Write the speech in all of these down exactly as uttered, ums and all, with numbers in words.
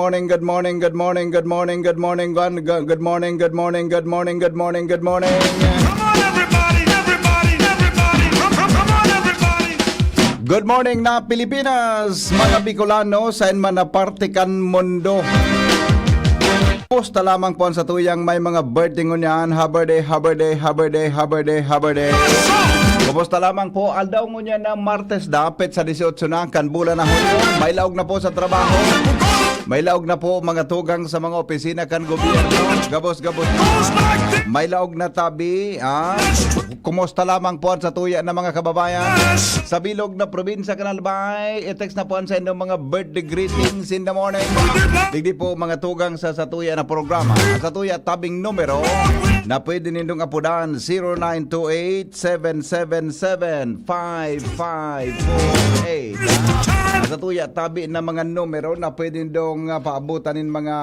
morning, good morning, good morning, good morning, good morning, good, good, good morning, good morning, good morning, good morning, good morning. Come on, everybody, everybody, everybody. Come, come, come on, everybody. Good morning na Pilipinas, mga Bicolano, saen man na parte kan mundo. Kumusta lamang po an satuyang may mga birthday ngunyan? Happy birthday, happy birthday, happy birthday, happy birthday, happy birthday. Kumusta lamang po? Aldaw ngunyan na Martes, dapit sa dieciocho na kan bulan na Hunyo. May laog na po sa trabaho. May laog na po mga tugang sa mga opisina kan gobyerno. Gabos, gabos. May laog na tabi, ah. Kumusta lamang po an satuya na mga kababayan? Sa bilog na probinsya kan Albay, i-text na po an saindong mga birthday greetings in the morning. Digdi po mga tugang sa satuya na programa. Ang satuya tabing numero na pwede nindong apudan, zero nine two eight, seven seven seven, five five four eight. Ang satuya tabi na mga numero na pwede nindong, ah, paabutan nin mga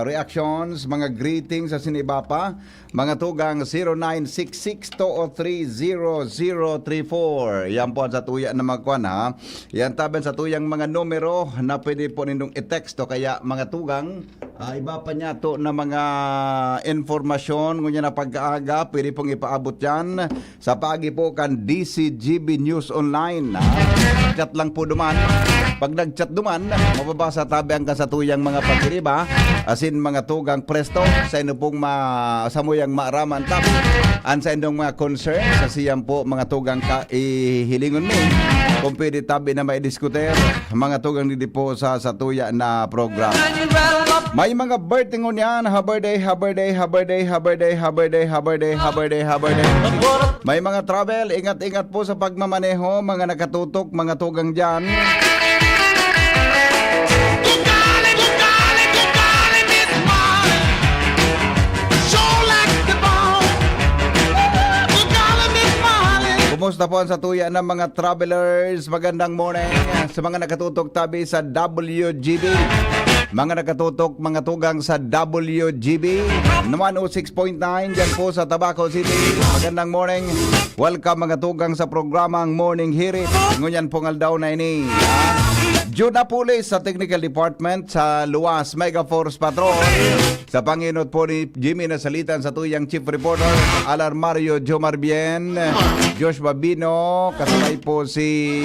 reactions, mga greetings sa siniba pa. Mga tugang, zero nine six six two oh three zero zero three four. Yan po ang satuya na mga kwan, ha. Yan tabi an satuyang mga numero na pwede po nindong i-text o kaya mga tugang, ah, iba pa niyato na mga impormasyon. Ngunyan na pagkaaga, pwede pong ipaabot yan sa paagi po kan D C G B News Online, ha. Chat lang po duman. Pag nag-chat duman, mababasa tabi ang kasatuyang mga pagiriba, asin mga tugang presto, saino pong ma-, samuyang maaraman tabi an saindong mga concern, sa siyam po mga tugang ka-, ihilingon mi. Kung pwede tabi na maidiskutir, mga tugang digdi po sa satuya na programa. May mga birthday ngunyan, ha birthday, ha birthday, ha birthday, ha birthday, ha birthday, ha birthday, ha birthday, ha birthday. May mga travel, ingat-ingat po sa pagmamaneho, mga nakatutok, mga tugang dyan. Kumusta po ang satuya ng mga travelers? Magandang morning sa mga nakatutok tabi sa W G B. Mga nakatutok, mga tugang sa W G B, one oh six point nine, dyan po sa Tabaco City. Magandang morning. Welcome, mga tugang, sa programang Morning Hirit. Ngunyan pong aldaw na ini. Jude Apulis sa Technical Department sa Luwas Mega Force Patrol. Sa pangenot po ni Jimmy Nasalitan, satuyang Chief Reporter, Alar Mario Jomar Bien, Josh Babino, kasabay po si,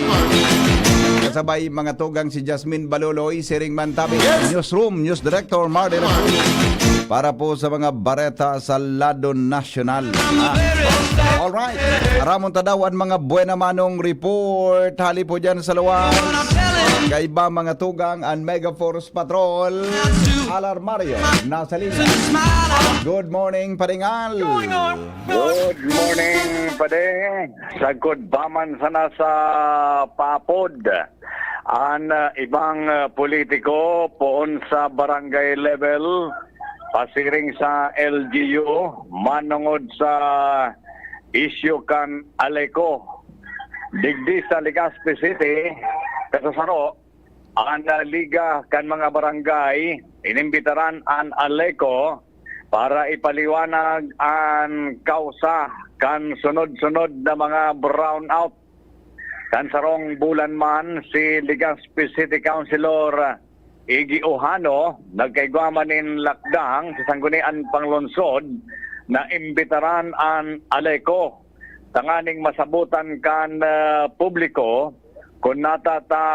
kasabay mga tugang si Jasmine Baloloy, siring man tabi, Newsroom, News Director Martin Acuña. Para po sa mga bareta sa lado nasyonal. Ah. Alright. Aramon ta daw an mga buena manong report. Hali po dyan sa Luwas. Kaiba mga tugang an Mega Force Patrol. Alar Mario, nasa linya. Good morning, Paringal. Good morning, Pade. Sagkod pa man sana sa papod. An, ah, ibang, ah, politiko poon sa barangay level, pasiring sa L G U, manongod sa isyu kan Aleco. Digdi sa Legazpi City, kasasaro, an, ah, Liga kan mga Barangay, inimbitaran an Aleco para ipaliwanag an kausa kan sunod-sunod na mga brownout kan sarong bulan man. Si Legazpi City Councilor Iggy Ojano nagkaigwa man nin lakdang sa Sangguniang Panglungsod na imbitaran an Aleco tanganing masabotan kan, ah, publiko kun nata ta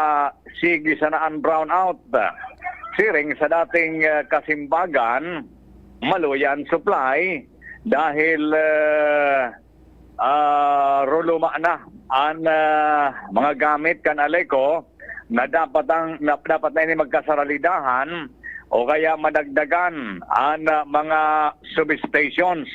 sige sana an brownout. Siring sa dating, ah, kasimbagan, maluya an supply dahil, ah, ah, ruluma na an, ah, mga gamit kan Aleco na dapat ang, na, dapat na ini magkasaralidahan o kaya madagdagan an, ah, mga substations.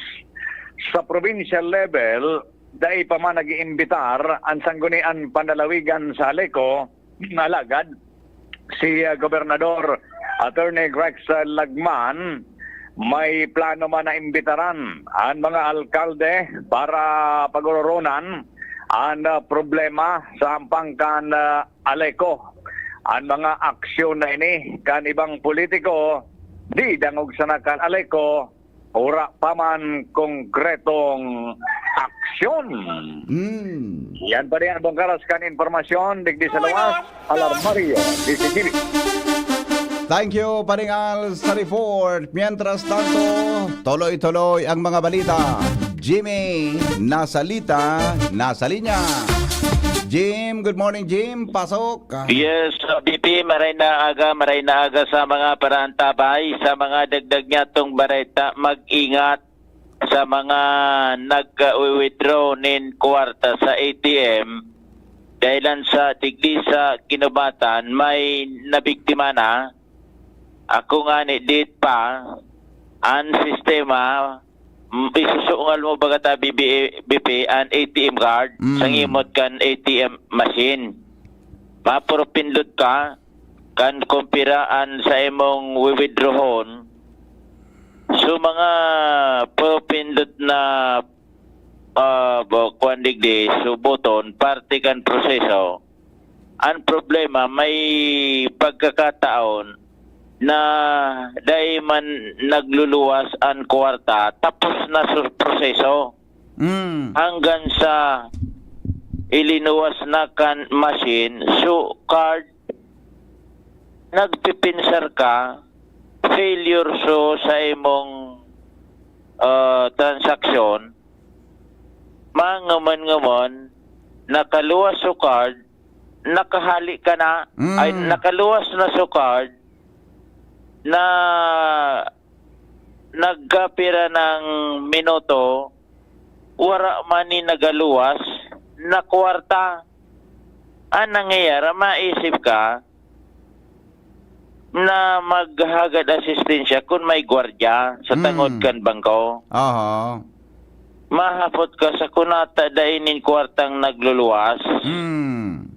sa provincial level, dai pa man nag-iimbitar an Sangguniang Panlalawigan sa Aleco, alagad si, ah, Gobernador Attorney Rex Lagman may plano man na imbitaran an mga alkalde para pag-ororonan an, ah, problema sa hampang kan, ah, Aleco. An mga aksyon na ini kan ibang politiko, di dangog sana kan Aleco, wara pa man konkretong aksyon. Hmm. Yan pa rin ang bungkaras kan impormasyon digdi sa luwas. Alarmario, D C T V. Thank you, Paring Al, sa report. Mientras tanto, tuloy-tuloy ang mga balita. Jimmy, nasa lita, nasa linya. Jim, good morning, Jim. Pasok. Yes, uh, B P, maray na aga, maray na aga sa mga parantabay, sa mga dagdag niya tong bareta, mag-ingat sa mga nag-withdraw nin kwarta sa A T M. Dahilan sa digdi sa Guinobatan, may nabiktima na. Ako nga ni dit pa, ang sistema, mm, isusungal mo baga ta B B, B P, ang A T M card, Mm. sa ngimot kan A T M machine. Mapurupindot ka, kan kumpiraan sa imong wiwidrohon. So, mga purupindot na, ah, bo-, kuwan digdi, so, button, parte kan proseso. Ang problema, may pagkakataon na dai man nagluluwas ang kwarta, tapos na su-, proseso. Mm. Hanggang sa ilinuwas na kan machine, so card, nagpipinsar ka, failure so sa imong, ah, transaksyon, mangaman-ngaman, nakaluwas so card, nakahali ka na, Mm. ay, nakaluwas na so card, na nagkapira ng minuto, wara man ni nagaluwas na kwarta. Ang nangyayari, maisip ka na maghagad asistensya kun may gwardiya sa Mm. tangod kan bangko. Aha. Mahapot ka sa kunata dai nin kwartang nagluluwas. Mm.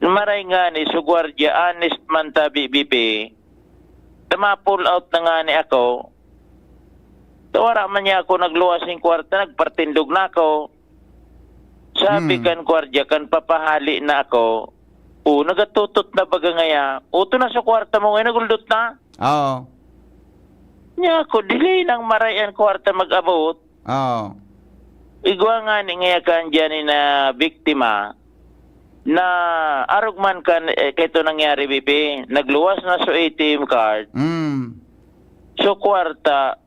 Maray ngani, so gwardiya, honest man tabi, B P. Ta ma-pull out na ngani ako. Ta wara man niya ako nagluwas nin kwarta, nagpartindog na ako. Sabi Hmm. kan gwardiya, kan papahali na ako, "O, nagatutot na baga ngaya. O, ito na sa kwarta mo ngayon, naguldot na." Oo. Niya ako, dili nang maray an kwarta mag-abot. Oo. Igwa ngani ngaya kan diyan na biktima na arog man kan, eh, kaito nangyari, B P. Nagluwas na so A T M card. Mm. So, kwarta,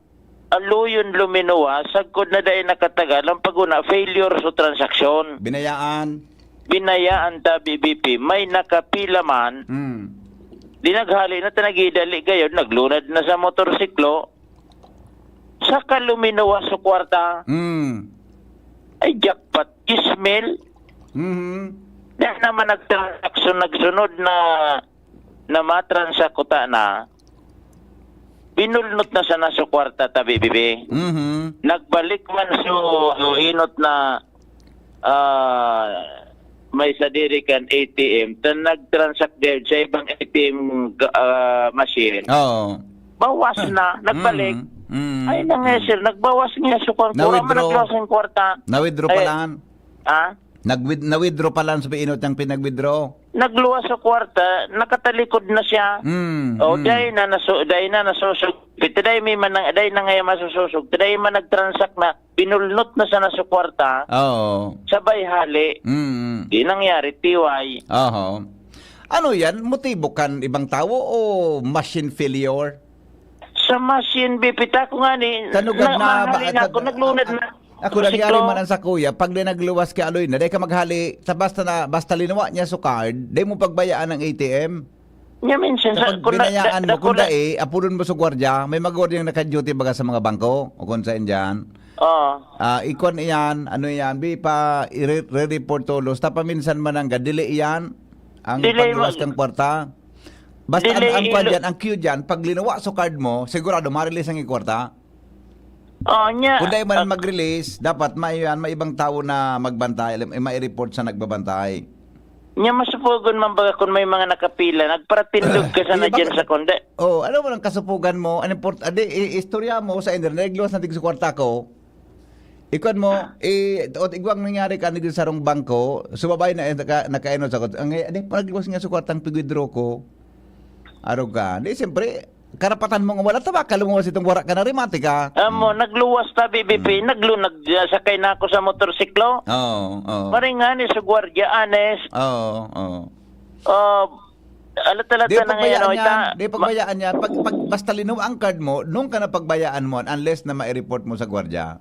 aluyon luminuwas, sagkod na dai nakatagal, ang paguna, failure so transaksyon. Binayaan. Binayaan ta, B B P. May nakapila man. Mm. Di naghali na, ta nagidali gayod, naglunad na sa motorsiklo. Saka luminuwas so kwarta. Mm. Ay, jackpot. Ismail. Mhm. Yan naman nagtransaksyon, nagsunod na, na matransak kuta na. Binulnot na sana so kwarta, tabi, bibi. Mhm. Nagbalik man so, so inot na, ah, may sadiri kan A T M, ta nagtransak din sa ibang A T M ga-, ah, machine. Oo. Bawas na, nagbalik. Mm, mm, Ay, na nga, mm. sir, nagbawas nga so kwarta. Wala man Na-withdraw. nagluwas ang kwarta. Na-withdraw Ay, pala. Ha? Nag-with-, na-withdraw pala sa piinot niyang pinag-withdraw. Nagluwas sa kwarta, nakatalikod na siya. Mm, O, mm. dai na nasu-, dai na nasusog. Pati dai may man nang, dai na ngayon masusosog. Dai man nagtransak na, binulnot na sana sa kwarta. Oo. Sabay hali. Mm. Di nangyari, T Y. Oho. Ano yan? Motibo kan ibang tawo o machine failure? Sa machine, bipita ko nga ni, Tanugad na, na ba, mahali na ako, tan-, naglunad a-, na. ako, Sa nangyari siklo. man ang sa kuya, pag di nagluwas ka, aloy na, di ka maghali, sa basta na, basta linuwa niya sa card, di mo pagbayaan ng A T M. Niya minsan, sa, Kapag kung na, binayaan na, mo, kung kung na, dai, apudon mo sa gwardiya, may mga gwardiya naka-duty baga sa mga bangko, o kung saan dyan. Oo. Ah, ikon iyan, ano yan, bi pa, i-re-, re-report tolos, ta paminsan man ang gadili iyan, ang Dili pagluwas mag- kang kwarta. Basta Dili ang, ang kwan ilo- dyan, ang cue dyan, pag linuwa sa card mo, sigurado, marilis ang kwarta. Oh, nya. Kung dai man mag-release, dapat may, yan, may ibang tao na magbantay, alam, may report sa nagbabantay. Nya masupugon man baga kun may mga nakapila, nagparatindog ka sana Di ba dyan ka- sa konde. Oh, ano mo lang kasupugan mo, an import, adi, i- istorya mo sa internet, nagluwas na tig sa kwarta ko. Ikuan mo, i o igwang nangyari ka nagdi sarong bangko, so babay na naka, nakainot sa kot. Ang adi, nagluwas nga sa kwartang pigwidro ko. Arog ka. Di, siyempre, karapatan mo nga wala ta ba, kalungawas itong wara ka na remate ka. Amo, nagluwas ta, B B P, naglunag, ah, sakay na ako sa motorsiklo. Oo, oo. Maring nga ni sa gwardiya, honest. Oo, oo. Oh, alat-alat Di na ngayon, pagbayaan oh, yan. ita- Di pagbayaan yan. Pag, pag, basta linuwa ang card mo, nung ka na pagbayaan mo, unless na ma-report mo sa gwardiya.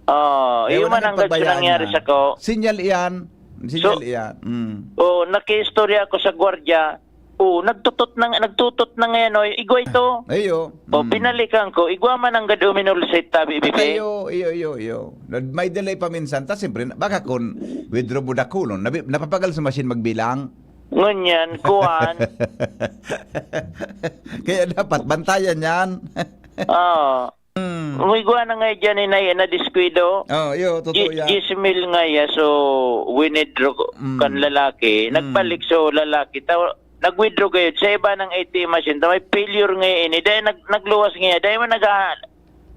Oh, Kaya iyo wala man ang nang pagbayaan nangyari yan. Sa ko. Sinyal iyan. Sinyal So- iyan. Mm. Oh, nakiistorya ako sa gwardiya. Oh, nagtutot na nagtutot na ngayon, oy. Igwa ito. Ayo. Oh, Mm. binalikan ko. Igwa man ang gad uminulsit, tabi, bibi. Ayo, iyo, iyo, iyo. May delay pa minsan. Ta siyempre, baka kun withdraw mo dakulon, nabi- napapagal sa machine magbilang. Ngunyan, kuwan. Kaya dapat bantayan yan. Oo. Hmm. Igwa na nga dyan, inay, na diskwido. Oh, iyo, totoo Gi- yan. Gismil nga iya, so winidro Mm. kan lalaki. Mm. Nagbalik, so lalaki. Ta- nag-withdraw gayod sa iba ng A T M machine. Ta may failure nga ini. Dahil nag nagluwas nga iya. Dahil man nag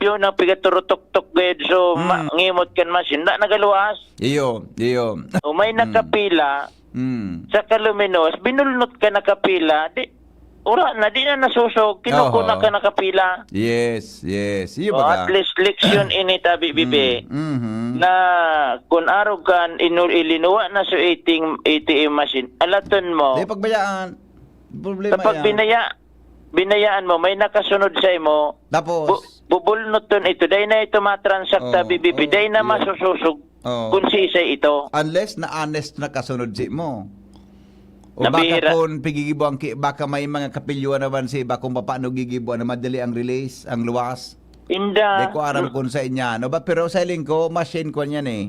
yun ang pigaturutok-tok gayod. So, ma- Mm. ngimot kan machine. Na nagaluwas. Iyo, iyo. O may nakapila Mm. sa kaluminos, binulnot ka nakapila. Di, ura na, di na nasusog. Kinukuna Oho. Ka nakapila. Yes, yes. Iyo O, baga. At least, leksyon ini, tabi, bibi. Mm, mhm. Na kun arog kan inul ilinuwa na sa A T M, A T M machine, alaton mo. Di pagbayaan. Problema Kapag yan. binaya, binayaan mo, may nakasunod sa imo, Tapos, bu- bubulnuton ito. Dahil na ito matransact, Oo, tabi, bibi. oo, Dahil na yeah. Masususog Oo. Kung sisay ito. Unless na honest na kasunod si mo. O Nabihira. Baka kung pigigibo ang ki- baka may mga kapilyuan naman si iba kung paano gigibo na madali ang release, ang luwas. Inda. Di ko aram kung sa inya. No? But, pero sa hiling ko, machine ko yan eh.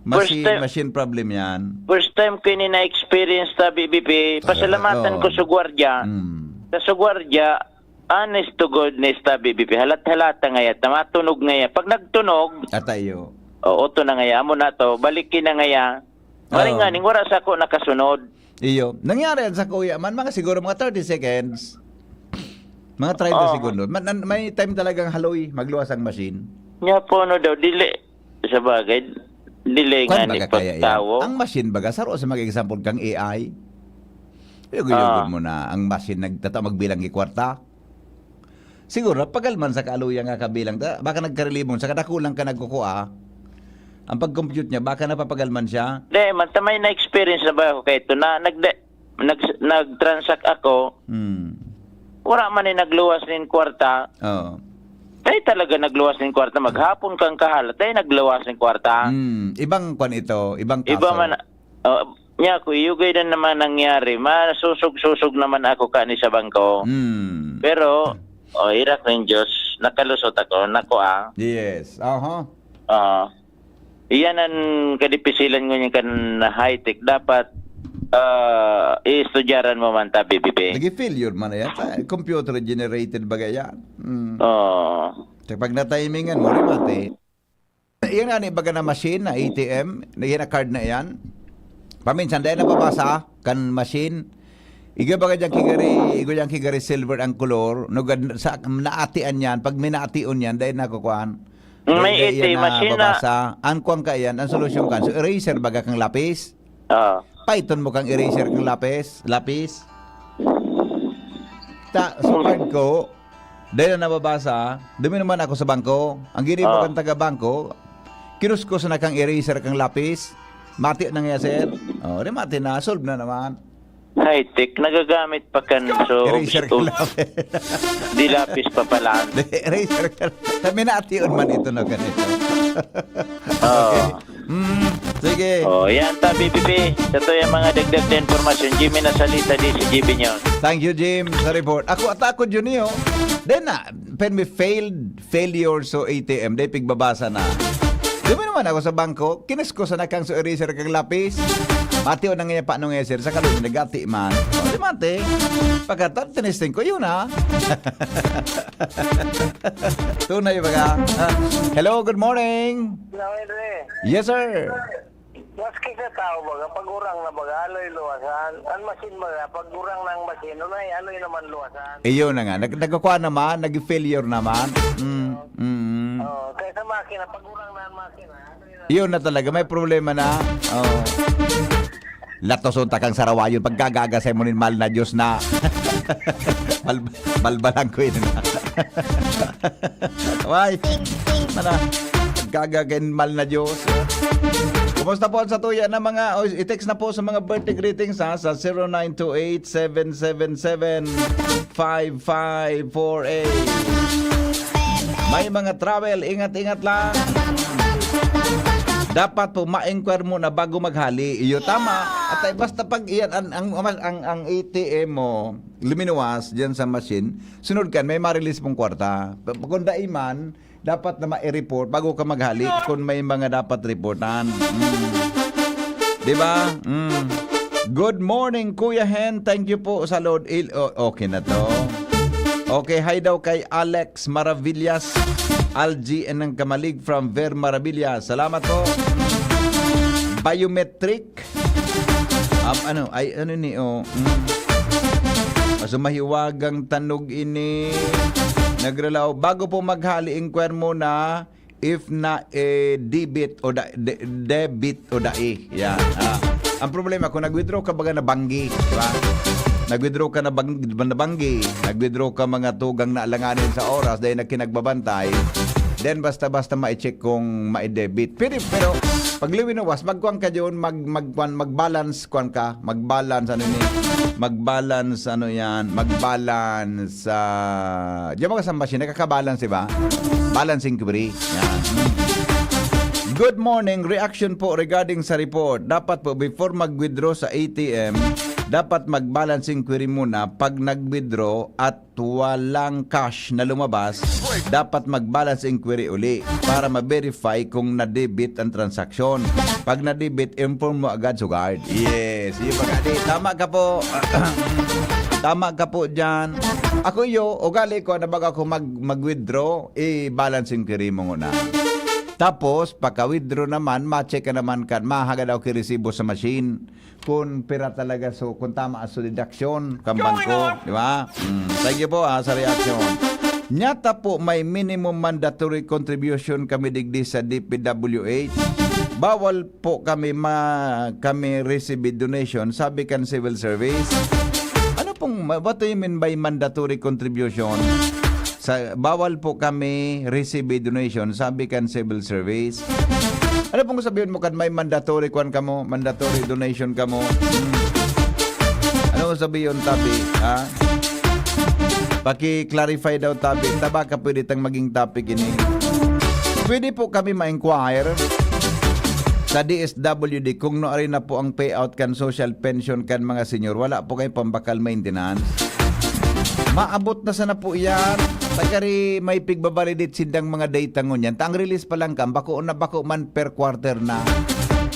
Machine, First time- machine problem yan. First time ko ini na-experience, tabi, bibi. Pasalamatan Oo. Ko sa gwardiya. Mm. Sa gwardiya, honest to goodness, tabi, bibi. Halat-halata nga iya, tamatunog nga iya. Pag nagtunog, Atayo. oo, to na nga iya. Amo na to, balikin na nga iya. Maring Oo. Nga, ning wala sa ako nakasunod. Iyo. Nangyari yan sa kuya man, mga siguro mga thirty seconds. Mga treinta Oo. Segundo. Ma- nan- may time talagang haloy, magluwas ang machine. Nya po, no daw, dili. Sa bagay, dili Kwan nga ni baga kaya yan? pagtawo. Ang machine baga, saro sa mag-example kang A I. Yugo-yugo Ah. Mo na, ang machine nagtata magbilang ni kwarta. Siguro, pagal man sa kaaluya nga kabilang, ta, baka nagkarilibon sa kadakulang ka nagkukua. Ang pag-compute niya, baka napapagal man siya. Di, man, tamay na experience na ba ako kay ito na nag nag nag-transact ako, Hmm. Wala man ni nagluwas nin kwarta. Oo. Dahil talaga nagluwas nin kwarta, maghapon kang kahalat, dahil nagluwas nin kwarta. Hmm. Ibang kwan ito, ibang kaso. Iba man, oh, niya ako, iyugay na naman nangyari. Masusog-susog naman ako kani sa bangko. Hmm. Pero, oh, irak nin Diyos, nakalusot ako, nako ah. Yes. Aha. Ah. Iyan ang kadipisilan ngunyan kan high-tech. Dapat, ah, iistudyaran mo man ta, B B P. Nag-failure man na yan. Sa computer generated baga yan. Hmm. Oh. Sa pag na-timingan mo, remate. Yan nga ni baga na machine, na A T M, na yan na card na yan. Paminsan, dahil nababasa, kan machine, iga baga dyan kigari, igo dyan kigari silver ang color, no, gad- sa, naatian yan, pag mination yan, dahil nakukuhaan. May Dahil, dahil A T M yan machine na. Nababasa. An kuwan ka yan, ang solusyon kan. So, eraser baga kang lapis. Oh. Paiton mo kang eraser kang lapis. Lapis. Ta, sa card ko, dahil na nababasa, dumi naman ako sa bangko. Ang ginibo Ah. Kang taga-bangko, kinuskos na kang eraser kang lapis. Mati na nga, sir. Oh, di mati na, solve na naman. High-tech, nagagamit pa kan so, Eraser so, kang lapis. Di lapis pa pala. Di, eraser ka. Sabi na, ation man ito na ganito. Oh. Mm, sige. Oh, yan ta, B B P. Sa to yung mga dagdag na impormasyon, Jimmy na salita di si G B News. Thank you, Jim, sa report. Ako, ata ako, Junio. Then na, pen may failed, failure so A T M. Dahil pigbabasa na. Di mo naman ako sa bangko, kinuskos na kang so eraser kang lapis. Mati o nang iya pa nung eser sa kalung nagati man. O, di mati. Pagkatan, tinesting ko yun, ha? Tunay ba ka? Ah, hello, good morning. Hello, Henry. Yes, sir. Maski sa tao, baga, pag urang na, baga, aloy luwasan. Ang masin, baga, pag urang na ang masin, unay, aloy naman luwasan. Iyon na nga. Nag-, nagkakuha naman, nag-failure naman. Mm, mm. Oh, kaya sa makina, pag urang na ang makina, aloy na. Iyon na talaga, may problema na. Oh. Latoson ta kang sarawayon, pagkagagasay mo nin mahal na Diyos na. Mal-, malbalan ko yun. Why? Mana, pagkagagasay mahal na Diyos. Kumusta po sa tuya na mga, o, i-text na po sa mga birthday greetings, ha, sa zero nine two eight, seven seven seven, five five four eight. May mga travel, ingat-ingat lang. Dapat po ma-inquire mo na bago maghali. Iyo, tama. At ay, basta pag iyan, ang, ang, ang, ang A T M mo, luminuwas diyan sa machine, sunod kan, may ma-release pong kwarta. Pa-, kung dai man, dapat na ma-report bago ka maghali kung may mga dapat reportan. Mm. Di ba? Mm. Good morning, Kuya Hen. Thank you po sa load. Il-, o-, okay na to. Okay, hi daw kay Alex Maravillas. Algie and ang Kamalig from Ver Maravillas. Salamat po. Biometric. Um, ano, ay, ano ni, oh, mm. Mas mahiwagang tanog ini. Nagralaw. Bago po maghali, inquire muna if na, eh, debit o da-, de-, debit o dai. Yan. Ah. Ang problema, kung nag-withdraw ka baga na banggi, di ba? Nag-withdraw ka na bang-, na banggi, nag-withdraw ka mga tugang na alanganin sa oras, dahil na kinagbabantay, then basta-basta ma-check kung ma-debit. Pero, pero, pag luminuwas, magkuhan ka dyan, mag-, magkuhan, mag-balance, kuhan ka, mag-balance, ano ni? Mag-balance, ano yan? Mag-balance, ah, diyan mga sa machine, nakaka-balance, di ba? Balance inquiry. Yan. Good morning. Reaction po regarding sa report. Dapat po, before mag-withdraw sa A T M, dapat mag-balance inquiry muna pag nag-withdraw at walang cash na lumabas, dapat mag-balance inquiry uli para ma-verify kung na-debit ang transaksyon. Pag na-debit, inform mo agad sa guard. Yes, yung pag-, tama ka po. Tama ka po dyan. Ako yo, ugali ko na baga ako mag-, mag-withdraw, i-balance inquiry mo muna. Tapos, pagka-withdraw naman, ma-check ka naman kan, mahagad ako ki resibo sa machine. Kung pira talaga, so, kung tama so deduction, kan bangko, di ba? Mm, thank you po, ah, sa reaction. Nyata po, may minimum mandatory contribution kami digdi sa D P W H. Bawal po kami ma-, kami receive donation, sabi kan civil service. Ano pong, ma-, what do you mean by mandatory contribution? Sa, bawal po kami receive donation, sabi kan civil service. Ano pong sabihin mo kan may mandatory kwan kamo, mandatory donation kamo? Hmm. Ano mo sabihin, tabi, ha? Paki-clarify daw, tabi. Taba ka pwede tang maging topic ini. Pwede po kami ma-inquire sa D S W D kung no ari na po ang payout kan social pension kan mga senior. Wala po kayo pambakal maintenance. Maabot na sana po yan. Tagari may pigbabalidit sindang mga data ngunyan. Ta ang release pa lang kan, bako na bako man per quarter na.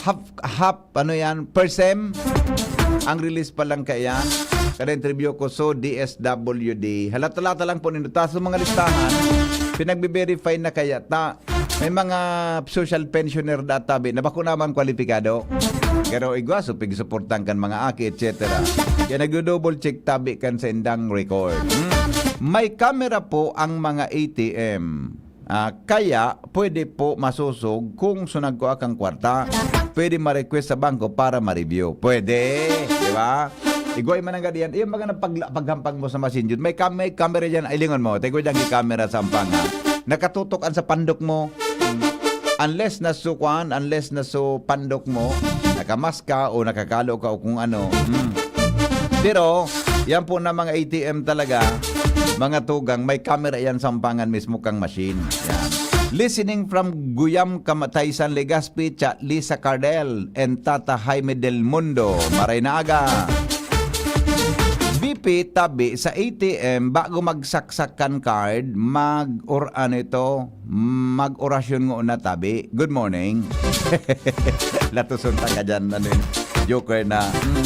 Half, half, ano yan, per sem. Ang release pa lang kaya. Kada interview ko, so D S W D. Halata-lata lang po nindo. Ta sa mga listahan, pinagbe-verify na kaya ta. May mga social pensioner da tabi na bako naman kwalipikado. Pero igwa, so pigsuportan kan mga aki, et cetera. Kaya nagdo-double check tabi kan sa indang record. Hmm. May camera po ang mga A T M. Ah, kaya pwede po masusog kung sunag ko akang kwarta. Pwede ma-request sa bangko para ma-review. Pwede, di ba? Igwa man ang gadiyan. Yung mga napagla-, paghampang mo sa machine, yun. May cam-, may camera dyan. Ay, lingon mo. Tayo ko dyan, camera sa ampang, ha? Nakatutok an sa pandok mo. Unless na so, kwan, unless na so pandok mo, nakamask ka o nakakalo ka o kung ano. Hmm. Pero, yan po na mga A T M talaga, mga tugang, may camera yan sa ampangan mismo kang machine. Yan. Listening from Guyam, Kamataysan, Legazpi, Chat Lisa Cardel, and Tata Jaime Del Mundo. Maray na aga. B P, tabi, sa A T M, bago magsaksak kan card, mag-, or ano ito, mag-orasyon ngona, tabi. Good morning. Latuson ta ka dyan, ano yun? Joker na. Hmm.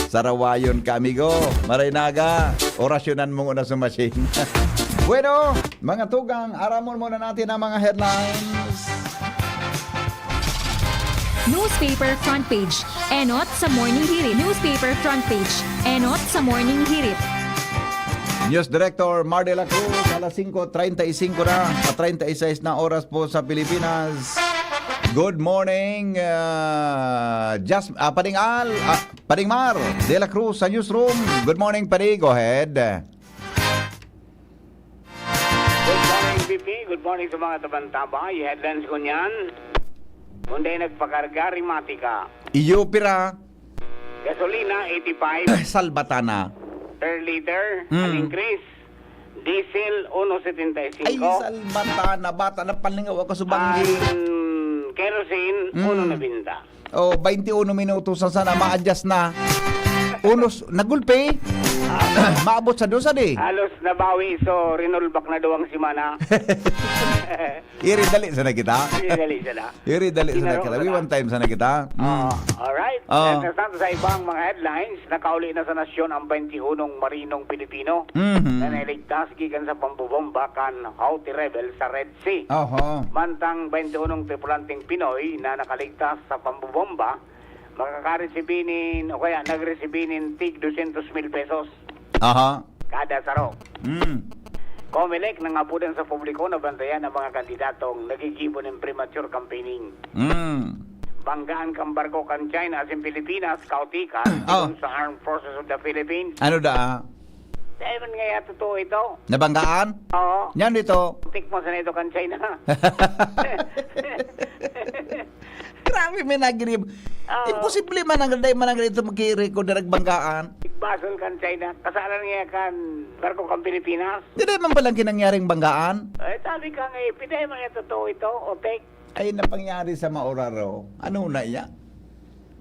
Sarawayon ka, amigo. Maray naga, orasyonan mo nguna sa machine. Bueno, mga tugang, aramon muna natin ang mga headlines. Newspaper front page. Enot sa Morning Hirit. Newspaper front page. Enot sa Morning Hirit. News Director Mar de la Cruz, alas singko treinta y cinco na, sa treinta y seis na oras po sa Pilipinas. Good morning, uh, Jas uh, Pading Al, uh, Pading Mar de la Cruz sa newsroom. Good morning, Pading. Go ahead. Good morning, V P. Good morning sa mga tabang-tabay. Headlines ko niyan. Kung dahil nagpakarga, rimati ka. Iyo, pira. Gasolina, eighty-five. Salbatana. Per liter, mm. An increase. Diesel, uno setenta y cinco. Ay, salbatana. Bata na palingaw ako sa banggi. An kerosene, mm. uno noventa. Oh, twenty-one minutos na sana, ma-adjust na. Unos, nagulpi. Maabot sa dosa di. Halos nabawi, so rinulbak na duwang semana. Iri dali sana kita. Iri dali sana. Iri dali sana kita. We one time sana kita. Mm. Uh, alright. Uh. At sa ibang mga headlines, nakauli na sa nasyon ang twenty-unong marinong Pilipino mm-hmm. na nailigtas gikan sa pambubomba kan Houthi rebel sa Red Sea. Uh-huh. Mantang twenty-unong tripulanteng Pinoy na nakaligtas sa pambubomba, makakaresibinin o kaya nagresibinin tig dosyentos mil pesos. Aha. Kada saro. Mm. Comelec nangapudan sa publiko na bantayan ang mga kandidatong nagigibo nin premature campaigning. Mm. Banggaan kan barko kan China asin Pilipinas, kautikan, oh. Sa Armed Forces of the Philippines. Ano da? Dahil man ngaya totoo ito. Nabanggaan? Oo. Yan dito. Tikmo sa ito kan China. Grabe, may nagirib. Oh. Imposible man ang day man ang dito magkirecord na nagbanggaan. Basol kan China. Kasalan niya kan barko kan Pilipinas. Di man palang kinangyaring banggaan. Eh, sabi ka nga, ipinay mga totoo ito, o take. Ay, napangyari sa maoraro. Ano na iya?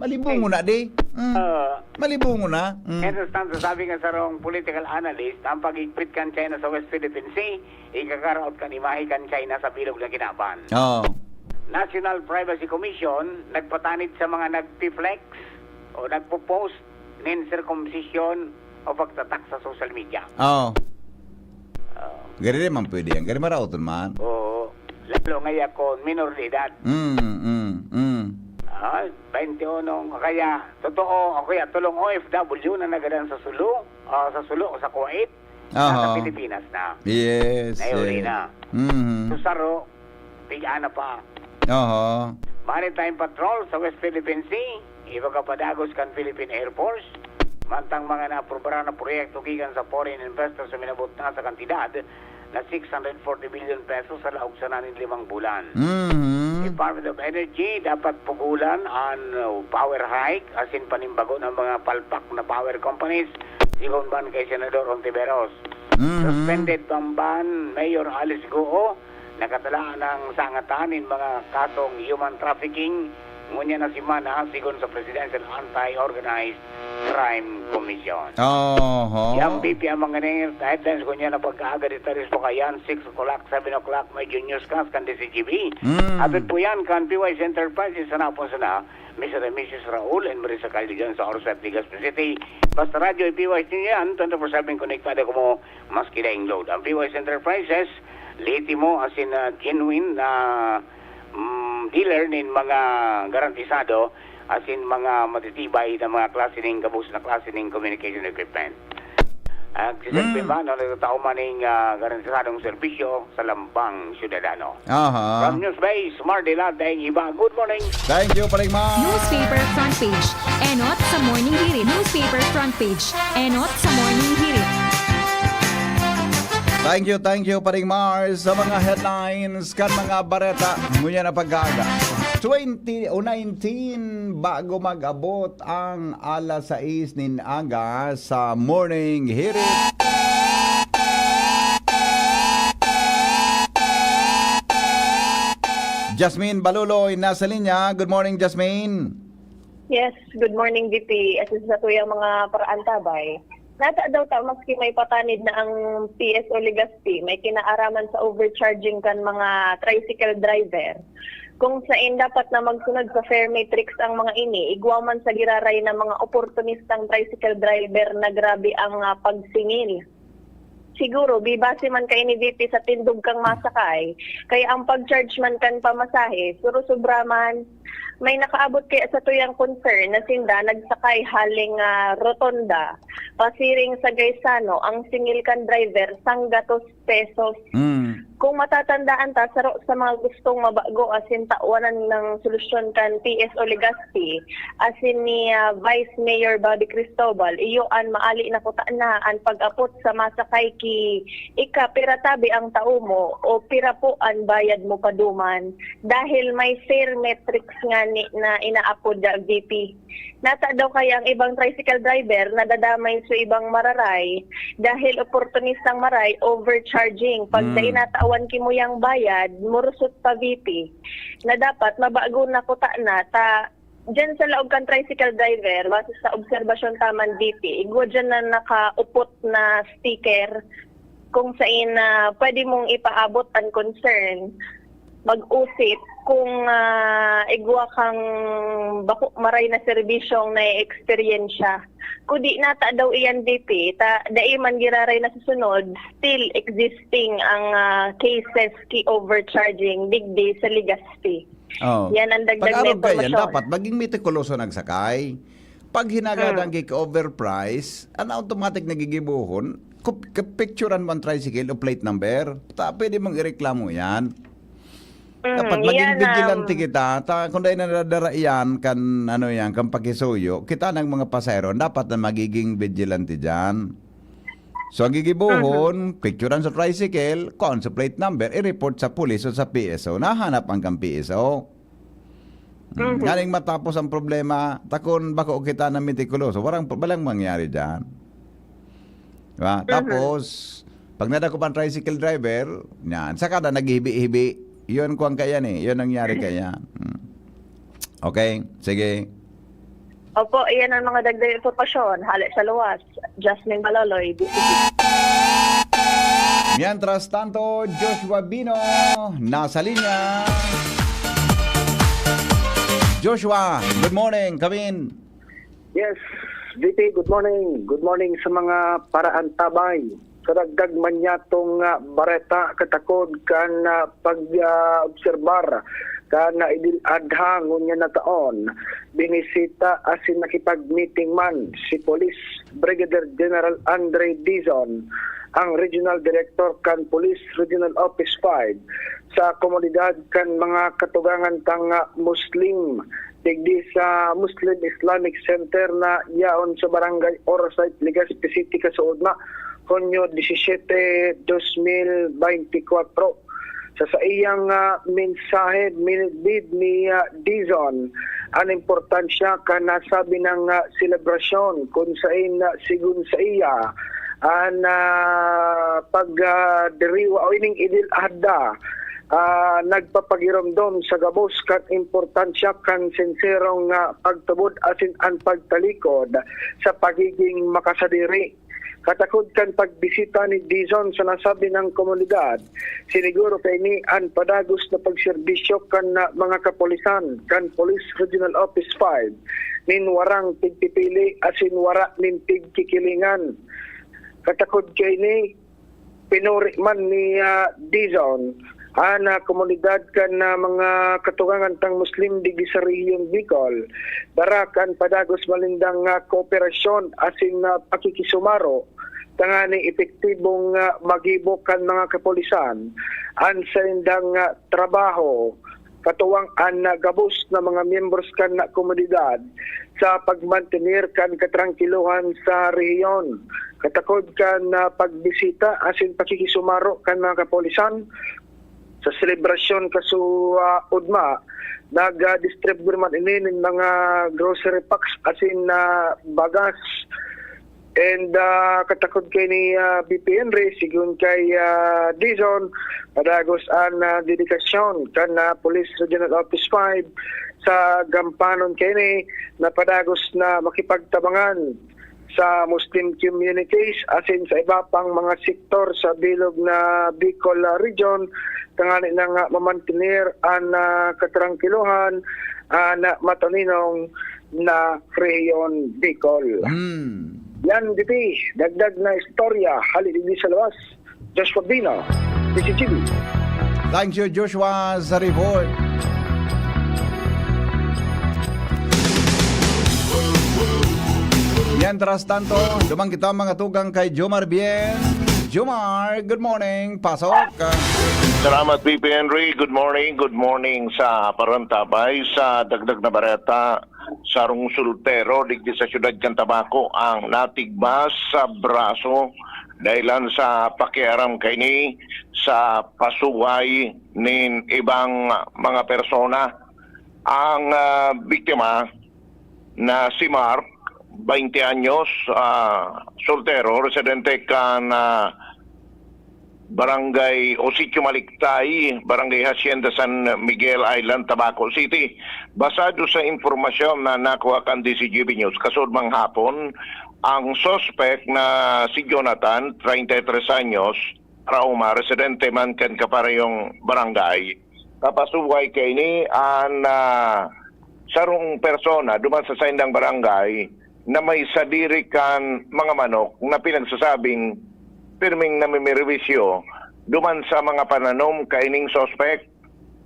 Malibungo na, di? Mm. Uh, Malibungo na. Mm. Understand, sabi nga sa rong political analyst, ang pag-igpit kan China sa West Philippine Sea, ikakaraot kan imahe kan China sa bilog na kinaban. Oh. National Privacy Commission nagpatanid sa mga nagpi-flex o nagpo-post nin circumcision o pagtatak sa social media. Oh. Oh. Gari man pwede yan. Gari maraoton man. Oo. Lalo nga yakon, minor de edad. Mm, mm, mm. Ah, twenty-one. Kaya, totoo, o kaya tulong O F W na nagadan sa Sulu, ah, sa Sulu o sa Kuwait. Nasa Pilipinas na. Yes. Naiuli na. Mm-hmm. So, saro, pigaan na pa. Oho. Maritime Patrol sa West Philippine Sea, ibaga padagos kan Philippine Air Force, mantang mga naaprubaran na proyekto gikan sa foreign investors na minabot na sa kantidad na six hundred forty billion pesos sa laog sana nin limang bulan. Mm-hmm. Department of Energy, dapat pugulan an uh, power hike asin panimbagon ang mga palpak na power companies, sigon man kay Senador Ontiveros. Mm-hmm. Suspended bamban Mayor Alice Goo, nakatalaan ang sangatan nin mga kasong human trafficking ngunyan na semana, sigon sa Presidential Anti-Organized Crime Commission. Oho. Yang B P ang mga headlines ngunyan na pagkaaga di taris pa kayan, six o'clock, seven o'clock, medyo newscast kan D C G B. Mm. Apit po yan kan P Y C Enterprises sa napon sana, Mister and Missus Raul and Marisa Caldigan sa Orsa, Legazpi City. Basta radyo, i-P Y C niyo yan, twenty-four seven konektado kamo maski daing load. Ang P Y S Enterprises, legitimo asin ah, genuine na mm, dealer nin mga garantisado asin mga matitibay na mga klase ning gabos na klase ning communication equipment. Ang siserbi mm. man, no, nagtatao man ning uh, garantisadong serbisyo sa lambang syudadano. Aha. From News Base, Mardila, Daing Iba. Good morning. Thank you, Paring Mar. Newspaper front page. Enot sa Morning Hirit. Newspaper front page. Enot sa Morning Hirit. Thank you, thank you, Paring Mars, sa mga headlines kan mga bareta. Ngunyan na pag-aaga. twenty o nineteen bago mag-abot ang alas sais nin aga sa Morning Hirit. Jasmine Baluloy nasa linya. Good morning, Jasmine. Yes, good morning, V P. At sa tuyang mga paraantabay. Nata daw ta, maski may patanid na ang P S O Legazpi, may kinaaraman sa overcharging kan mga tricycle driver. Kung sain dapat na magsunod sa fare matrix ang mga ini, igwa man sa giraray na mga oportunistang tricycle driver na grabe ang, ah, pagsingil. Siguro, bibase man kaini dito sa tindog kang masakay, kaya ang pag-charge man kan pamasahe, suro-sobra man. May nakaabot kaya sa tuyang concern na sinda nagsakay haling, ah, rotonda, pasiring sa Gaisano, ang singil kan driver, sanggatos pesos. Mm. Kung matatandaan ta, saro sa mga gustong mabago asin tawanan ng solusyon kan P S O Legazpi, asin ni, ah, Vice Mayor Bobby Cristobal, iyo an maali na kutana an pag-apot sa masakay ki ika pira tabi ang tao mo o pira po an bayad mo paduman, dahil may fare matrix ngani na inaapod da V P. Nata daw kaya ang ibang tricycle driver nadadamay sa ibang mararay dahil oportunistang maray, overcharging. Pag Mm. dai natawan ki muyang bayad, murusot pa V P. Na dapat mabago na kuta na ta diyan sa laog kan tricycle driver, base sa obserbasyon ta man V P, igwa diyan na nakaupot na sticker kung sain na pwede mong ipaabot an concern, mag-usip kung, ah, igwa kang bako maray na serbisyong naeeksperyensya. Kung di nata daw iyan V P, ta dai man giraray na susunod, still existing ang, ah, cases ki overcharging digdi sa Legazpi. Oh. Yan ang dagdag na Pag-arog ka yan, impormasyon. dapat maging metikuloso nagsakay. Pag hinagadan Hmm. kay overprice, an automatic na gigibohon, kup-, kapicturan mo ang tricycle o plate number. Ta, pwede mong ireklamo yan. Mm, Dapat maging yan, vigilante um, kita. Ta, kung dahil nadadara yan, kan, ano yan, kan pakisuyo, kita ng mga pasahero, dapat na magiging vigilante dyan. So, ang gigibohon, Mhm. picturan sa tricycle, kuan sa plate number, i-report sa pulis o sa P S O. Nahanap ang kan P S O. Mm, Mhm. nganing matapos ang problema, ta kun bako kita na metikuloso, walang, walang mangyari dyan. Diba? Mhm. Tapos, pag nadakop ang tricycle driver, yan, saka na naghihibi-hibi. Yun, kuwan ka yan eh. Yun nangyari ka yan. Hmm. Okay, sige. Opo, iyan ang mga dagdag impormasyon. Hale sa luwas, Jasmine Baloloy, D C P. Mientras tanto, Joshua Bino, nasa linya. Joshua, good morning. Come in. Yes, V P, good morning. Good morning sa mga paraantabay. Karagdag man niyatong, ah, bareta katakod kan, ah, pag, ah, obserbar kan, ah, Idil Adha ngunyan na taon. Binisita asin nakipag-meeting man si Police Brigadier General Andre Dizon, ang Regional Director kan Police Regional Office five, sa komunidad kan mga katugangan tang, ah, Muslim digdi sa Muslim Islamic Center na yaon sa Barangay Orsay, Legazpi City, kasuodma, Hunyo disisiete, dos mil beintikwatro. Sa saiyang, ah, mensahe, minidbid ni, ah, Dizon an importansya kan nasabi nang, ah, selebrasyon, kun sain, ah, sigon saiya, an, ah, pag, ah, diriwa o ining Idil Adha, ah, nagpapagiromdom sa gabos kan importansya kan senserong, ah, pagtubod asin an pagtalikod sa pagiging makasadiri. Katakod kan pagbisita ni Dizon sa nasabi nang komunidad, siniguro kaini an padagos na pagserbisyo kan, ah, mga kapulisan kan Police Regional Office five nin warang pigpipili asin wara nin pigkikilingan. Katakod kaini, pinuri man ni, ah, Dizon an, ah, komunidad kan, ah, mga katugangan tang Muslim digdi sa Rehiyon Bicol para kan padagos man nindang, ah, kooperasyon asin, ah, pakikisumaro tanganing epektibong, ah, magibo kan mga kapulisan an saindang, ah, trabaho, katuwang an, ah, gabos na mga miyembros kan, ah, komunidad sa pagmantener kan katrangkilohan sa rehiyon. Katakod kan, ah, pagbisita asin pakikisumaro kan mga kapulisan sa selebrasyon kasu-, ah, ugma, nag-distribute man ini nin mga grocery packs asin, ah, bagas. And, ah, katakod kay ni, ah, V P Henry, sigon kay, ah, Dizon, padagos an, ah, dedikasyon kan, ah, Police Regional Office five sa gampanon kaini na padagos na makipagtabangan sa Muslim communities asin sa iba pang mga sektor sa bilog na Bicol, ah, region, tanganing na nga mamantener an, ah, katrangkilohan, ah, na mataninong na rehiyon Bicol. Hmm. Yan, D P, dagdag na istorya, hali digdi sa lawas. Joshua Bina, D C G B. Thank you, Joshua, sa report. Mientras tanto, duman kita mga tugang kay Jomar Bien. Jomar, good morning. Pasok. Salamat, P P Henry. Good morning. Good morning sa Parantabay. Sa dagdag na bareta, sarong soltero digdi sa siyudad kan Tabaco ang natigbas sa braso dahilan sa pakiaram kaini sa pasuway nin ibang mga persona. Ang, ah, biktima na si Mark, baynte anyos, ah, soltero, residente kan, ah, Barangay o Sitio Maliktay, Barangay Hacienda San Miguel Island, Tabaco City. Basado sa impormasyon na nakuha kan D C G B News, kasuodmang hapon, ang suspek na si Jonathan, treinta y tres anyos, trauma, residente man kan kaparehong barangay. Kapasuway kaini an, ah, sarong persona duman sa saindang barangay na may sadiri kan mga manok na pinagsasabing pirming namimirbisyo duman sa mga pananom kaining suspek.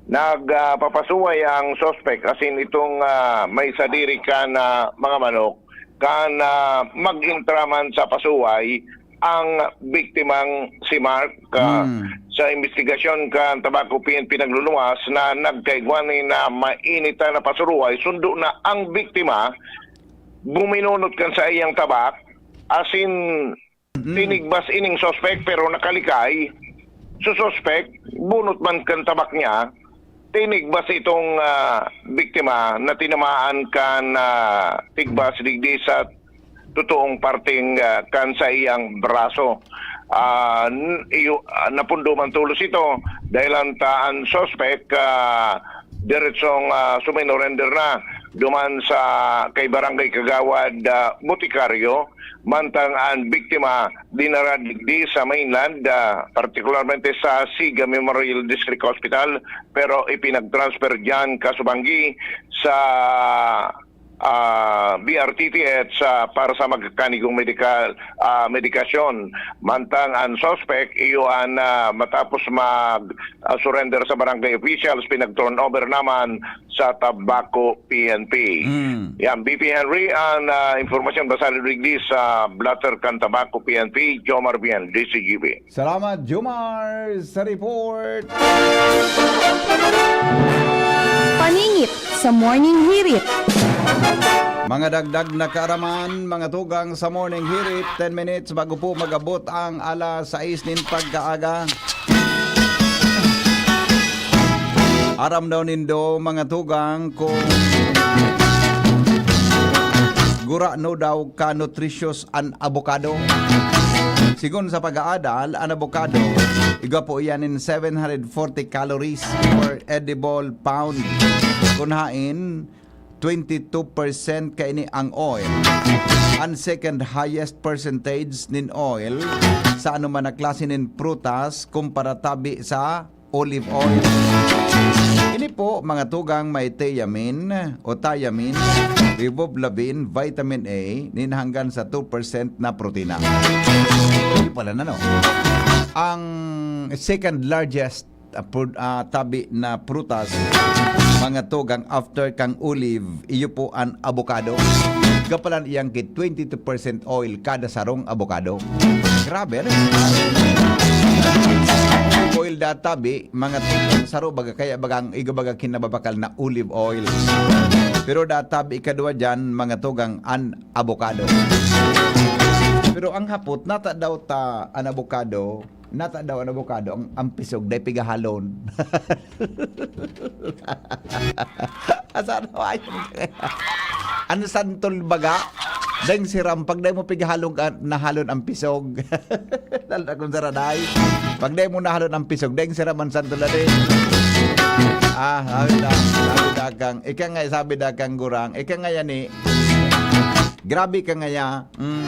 Nag, ah, papasuway ang suspek asin itong, ah, may sadiri kan, ah, mga manok kan, ah, mag-entraman sa pasuway ang biktimang si Mark. Ah, Hmm. sa investigasyon kan Tabaco P N P nagluluwas na nagkaigwa ni na mainita na pasuruway, sundo na ang biktima buminunot kan saiyang tabak, asin Mm. tinigbas ining suspek pero nakalikay. So suspek, bunot man kan tabak niya, tinigbas itong, ah, biktima na tinamaan kan, ah, tigbas digdi sa totoong parteng, ah, kan saiyang braso. Ah, n-, iyo, ah, napundo man tolos ito dahil ang ta-, ang suspek, ah, diretsong, ah, suminorender na duman sa kay Barangay Kagawad, ah, Boticario, mantang ang biktima dinara digdi sa mainland, ah, partikularmente sa Siga Memorial District Hospital, pero ipinag-transfer diyan kasubanggi sa, ah, B R T T H, ah, para sa magkakanigong medikal, ah, medikasyon. Mantang ang suspek, iyo an, ah, matapos mag, ah, surrender sa barangay officials, pinag-turnover naman sa Tabaco P N P. Hmm. Yan, B P Henry, ang, ah, impormasyon basado digdi sa blotter kan Tabaco P N P, Jomar Bien, D C G B. Salamat, Jomar, sa report. Paningit sa Morning Hirit. Mga dagdag na kaaraman, mga tugang sa Morning Hirit, ten minutes bago po mag-abot ang alas sais nin pagkaaga. Aram daw nindo, mga tugang, kung gurano daw ka-nutritious an abokado. Sigon sa pag-aadal, an abokado, igwa po iyan nin seven hundred forty calories per edible pound. Kun haen, twenty-two percent kaini ang oil. An second highest percentage nin oil sa anoman na klase nin prutas kumpara tabi sa olive oil. Ini po, mga tugang, may thiamine o thiamine, riboflavin, vitamin A, nin hanggang sa two percent na protina. Hindi pala na, no? Ang second largest, ah, pru-, ah, tabi na prutas, mga tugang, after kang olive, iyo po an abokado. Kapalan iyang ki twenty-two percent oil kada sarong abokado. Grabe, ano? Oil da tabi, mga tugang, saro baga, kaya baga ang iga baga kinababakal na olive oil. Pero da tabi ikaduwa diyan, mga tugang, an abokado. Pero ang hapot, nata daw ta an abokado, nata daw an abokado, ang, ang pisog, dai pigahalon. Asa na ba yun? Ano, santol baga? Deng siram, pag dai mo pighalog, ah, nahalon ang pisog. Lalo na kung saraday. Pag dai mo nahalon ang pisog, deng siram ang santol na din. Ah, sabi da, sabi da kang, ika nga, sabi da kang gurang, ika nga yan eh. Grabe ka ngaya. Mm.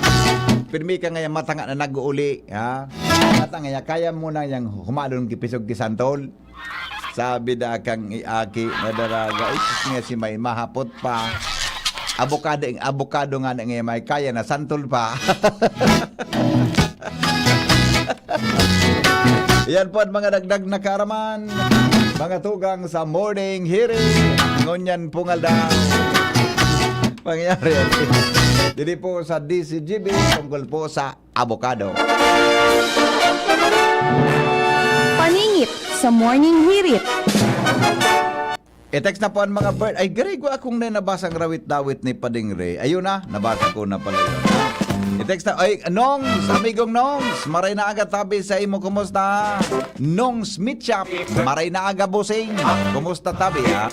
Pirmi ka ngaya, mata nga na nag-uuli, ha? Mata ngaya, kaya mo na yang humalon ki pisog ki santol. Sabi da kang i-, aki na daraga, "Ay, sus nga si may mahapot pa. Abukado, abukado nga na nga may kaya na santol pa." Yan po ang mga dagdag na kaaraman, mga tugang sa morning hearing. Ngunyan pong aldaw, pangyayari. Diri po sa D C G B, tungkol po sa abokado. Paningit sa Morning Hirit. I-text na po ang mga bird. Ay, gari ko akong na nabasang rawit-dawit ni Pading Ray. Ayun na, nabasa ko na pala yun. I-text na, ay, Nongs, amigong Nongs, maray na aga tabi sa imo, kumusta? Nongs Meat Shop, maray na aga, bossing. Kumusta tabi, ha?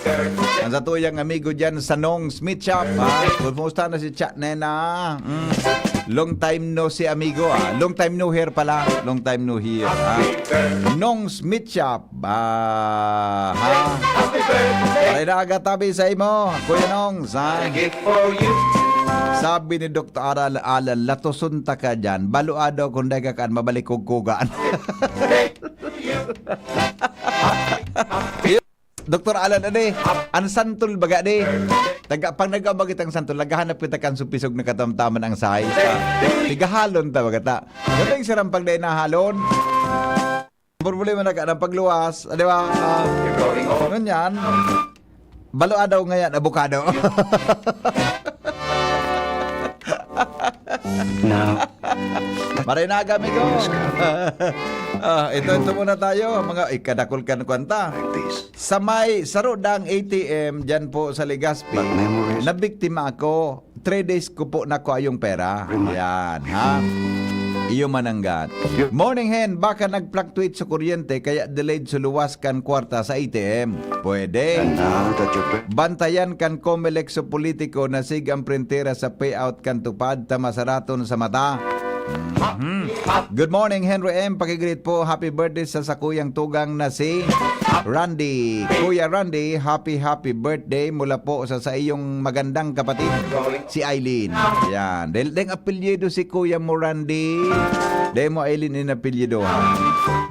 Ang sa tuyang amigo dyan sa Nongs Meat Shop, ha? Kumusta na si Chat Nena? Mm. Long time no see, amigo, ah. Long time no hear pala. Long time no hear, ah. Nongs Meat Shop. Ba, ha? Maray na aga tabi sa imo, Kuya Nongs, ha? Sabi ni Doktor Aral-, Alan, "Latoson ta ka dyan. Baluado kung dai ka kan mabalikog-kugaan." Doktor Alan, ade, ang santol baga, de. Taga, pag nagkabagit ang santol, naghahanap kita kan supisog na katamtaman ang size. Tigahalon ta, baga ta. Galing siram pag dai nahalon. Problema na ka ng pagluwas, di ba? Ah, ngunyan, balo adaw ngayon, abukado. Now, Maray na aga, amigo. Ah, ito, ito muna tayo. Mga ikadakol kan kwanta. Sa may sarudang A T M dyan po sa Legazpi, nabiktima ako. Three days ko po nakuha yung pera. Yan, ha? Iyo mananggat. Morning, Hen. Baka nag-fluctuate sa kuryente, kaya delayed sa luwas kan kwarta sa A T M. Pwede. Bantayan kan Comelec sa politiko na sig ang printera sa payout kan tupad ta masaraton sa mata. Mhm. Good morning, Henry M. Pakigreet po. Happy birthday sa sakuyang tugang na si Randy. Kuya Randy, happy, happy birthday mula po sa, sa iyong magandang kapatid, si Aileen. Yan. Dahil deng apelyido si Kuya mo, Randy. Dahil mo, Aileen, in apelyido.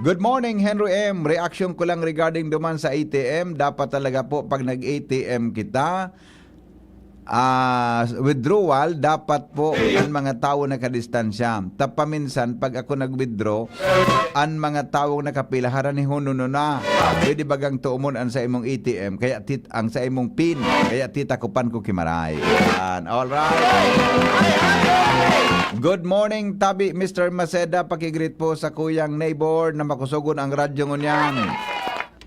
Good morning, Henry M. Reaction ko lang regarding duman sa A T M. Dapat talaga po, pag nag-A T M kita, ah, withdrawal, dapat po ang mga tawo nakadistansya. Tapaminsan, pag ako nag-withdraw, ang mga tawong nakapila, haranihonon na. Pwede bagang tuumon ang sa imong A T M, kaya tit-, ang sa imong pin, kaya titakupan ko kimaray. Yan. All right. Good morning, Tabi, Mister Maceda. Pakigreet po sa kuyang neighbor na makusogon ang radyo ngunyan.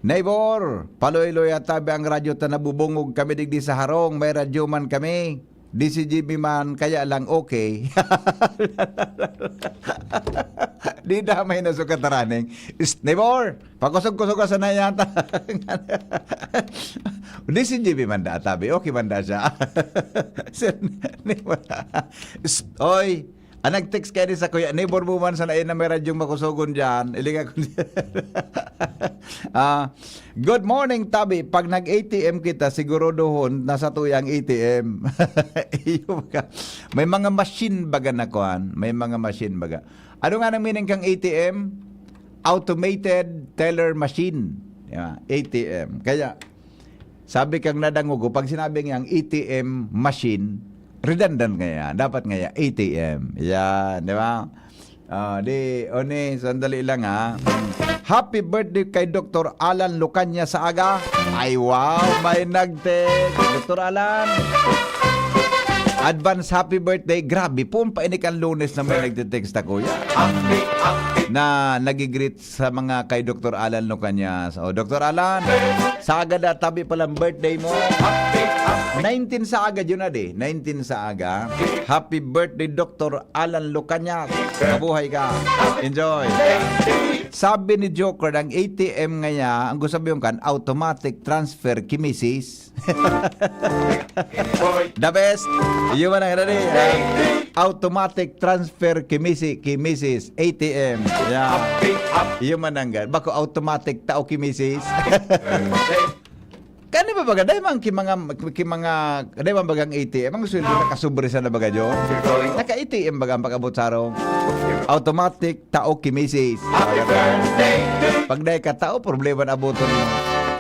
Neighbor, paloy-loy tabi ang radyo ta nabubungog kami digdi sa harong. May radyo man kami. D C G B man, kaya lang okay. Di damay na sukat taraning. Is, neighbor, pakusog-kusog ka sana yata. D C G B man da, tabi. Okay man da siya. Sir, neighbor. Is, oy, ang nag-text kayo ni sa kuya, neighbor mo man sana, eh, na may radyong makusogon dyan. Iling ako. Ah, good morning, tabi. Pag nag-A T M kita, siguro doon, nasa tuyang A T M. Iyo ka. May mga machine baga na kuan. May mga machine baga. Ano nga nang meaning kang A T M? Automated teller machine. Yeah, A T M. Kaya, sabi kang nadangog ko, pag sinabi niyang A T M machine, redundant nga yan. Dapat nga yan, A T M. Yan, di ba? Ah, di, Oni, sandali lang, ha. Happy birthday kay Doktor Alan Lucania sa aga. Ay, wow, may nag-text. Doktor Alan, advance happy birthday. Grabe, puon pa ini kan Lunes na may nagte-text ako. Yan. Na nagigreet sa mga kay Doktor Alan Lucanias. O, Doktor Alan, sa aga da, tabi palang birthday mo. Nineteen sa aga, yun na di. Nineteen sa aga. Happy birthday, Doktor Alan Lucanias. Mabuhay ka. Enjoy. Sabi ni Joker, ang A T M ngaya, ang gusto sabihin kan, automatic transfer ki misis. The best. Iyo man ang ready. Ah, automatic transfer ki misi-, ki misis, A T M. Yeah. Iyo man ang gan-, bako automatic tao ki misis. Kani ba baga, dai man ki mga, ki mga, dai man bagang A T M, ang sweldo nakasubre sa na baga, John? Naka-A T M baga ang pag-abot sa harong. Automatic, tao ki misis. Pag dai ka tao, problema na aboton mo.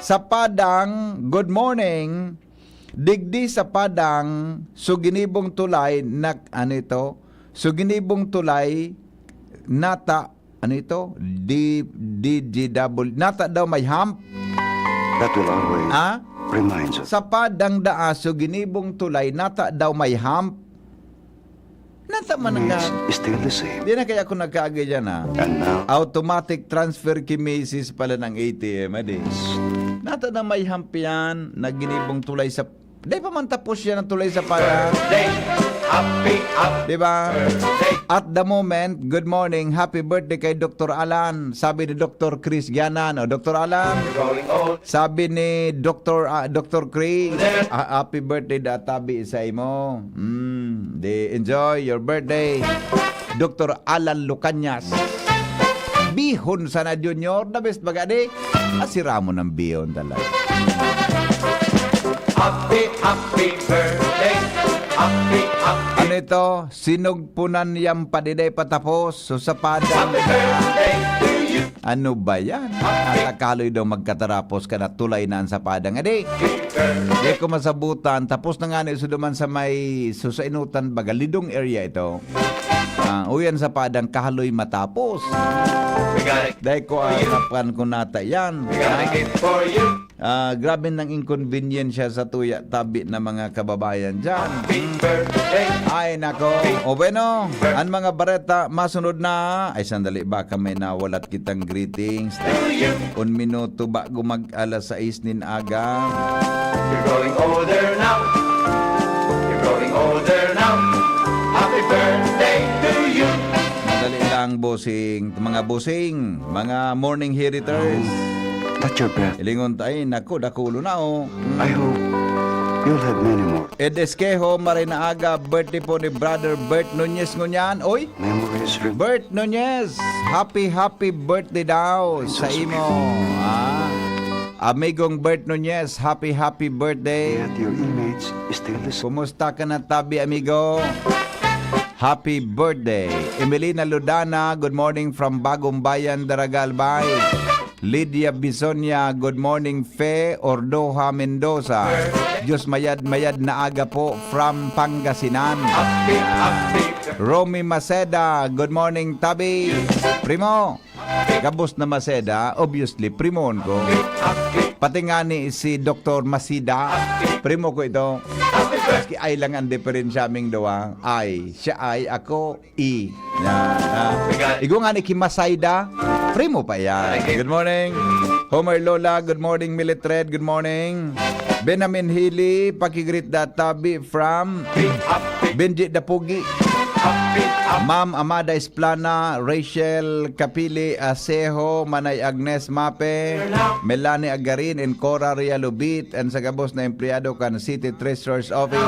Sa Padang, good morning. Digdi sa Padang, so ginibong tulay, nak-, ano ito? So ginibong tulay, nata, ano ito? D, D G W. Nata daw may hump. That will always Ah? Reminds us. Sa Padang daa, so ginibong tulay, nata daw may hump. Nata man It's ka. Still the same. Di na kaya ako nagkaagi dyan, ha? And now? Automatic transfer ki misis pala ng A T M, adi. Nata na may hump yan, na ginibong tulay sa, di pa man tapos yan ang tulay sa Padang. Birthday, happy, happy Di ba? Birthday. At the moment, good morning, happy birthday kay Doktor Alan. Sabi ni Doktor Chris Gianan, o Doktor Alan, Growing old. Sabi ni Doktor, ah, Doktor Chris, ah, happy birthday da tabi sa imo. Mm, di enjoy your birthday. Doktor Alan Lucanyas. Bihon sana Junior, the best baga di. Ah, si Ramon ang bihon talaga. Happy, happy birthday. Happy, happy Ano ito? Sinugpunan yang padiday patapos. So, sa Padang. Happy birthday to you. Ano ba yan? Happy. At akaloy daw magkatarapos ka na tulay na ang sa Padang. Adi, Happy birthday. Di ko masabutan. Tapos na nga ni Suduman sa may, so, sa Inutan, baga, Lidong area ito. Ah, uyan sa Padang, kahaloy matapos. We got it. Dahil ko, ah, napan ko nata yan. We got a gift for you. Ah, grabe nang inconvenience siya sa tuya tabi na mga kababayan dyan. Happy birthday. Ay, nako. O bueno, ang mga bareta, masunod na. Ay, sandali, baka may nawalat kitang greetings. To you. Un minuto bago mag alas sais nin aga. You're growing older now. You're growing older now. Happy birthday to you. Madali lang, bossing. Mga bossing, mga morning heriters. Touch your breath. Ilingon ta, ay, naku, dakulo na, oh. Mm. I hope you'll have many more. Ed Esquejo, maray na aga, birthday po ni Brother Bert Nunez ngunyan. Oy, Memories re- Bert Nunez, happy, happy birthday daw sa imo. Ah, amigong Bert Nunez, happy, happy birthday. Yet your image is still the same. Kumusta ka na, tabi, amigo? Happy birthday. Emelina Ludana, good morning from Bagong Bayan, Daraga, Albay. Lydia Bisonia, good morning, Fe Ordoha Mendoza. Diyos mayad-mayad na aga po from Pangasinan. Happy, happy. Romy Maceda, good morning, tabi. Primo, gabos na Maceda, obviously, primon ko. Pati nga ni si Doktor Masida, primo ko ito. Maski ay lang ang diferensya aming duwa. Ay, siya ay, ako, I. Yan, ah. Igwa nga ni Kimasayda. Primo pa yan. Good morning. Homer Lola, good morning. Militred, good morning. Benamin Hili, pakigreet da tabi from Benji Dapugi. Ma'am Amada Esplana, Rachel Kapili Asejo, Manay Agnes Mape, Melanie Agarin, and Cora Realubit, and sa gabos na empleyado kan City Treasurer's Office.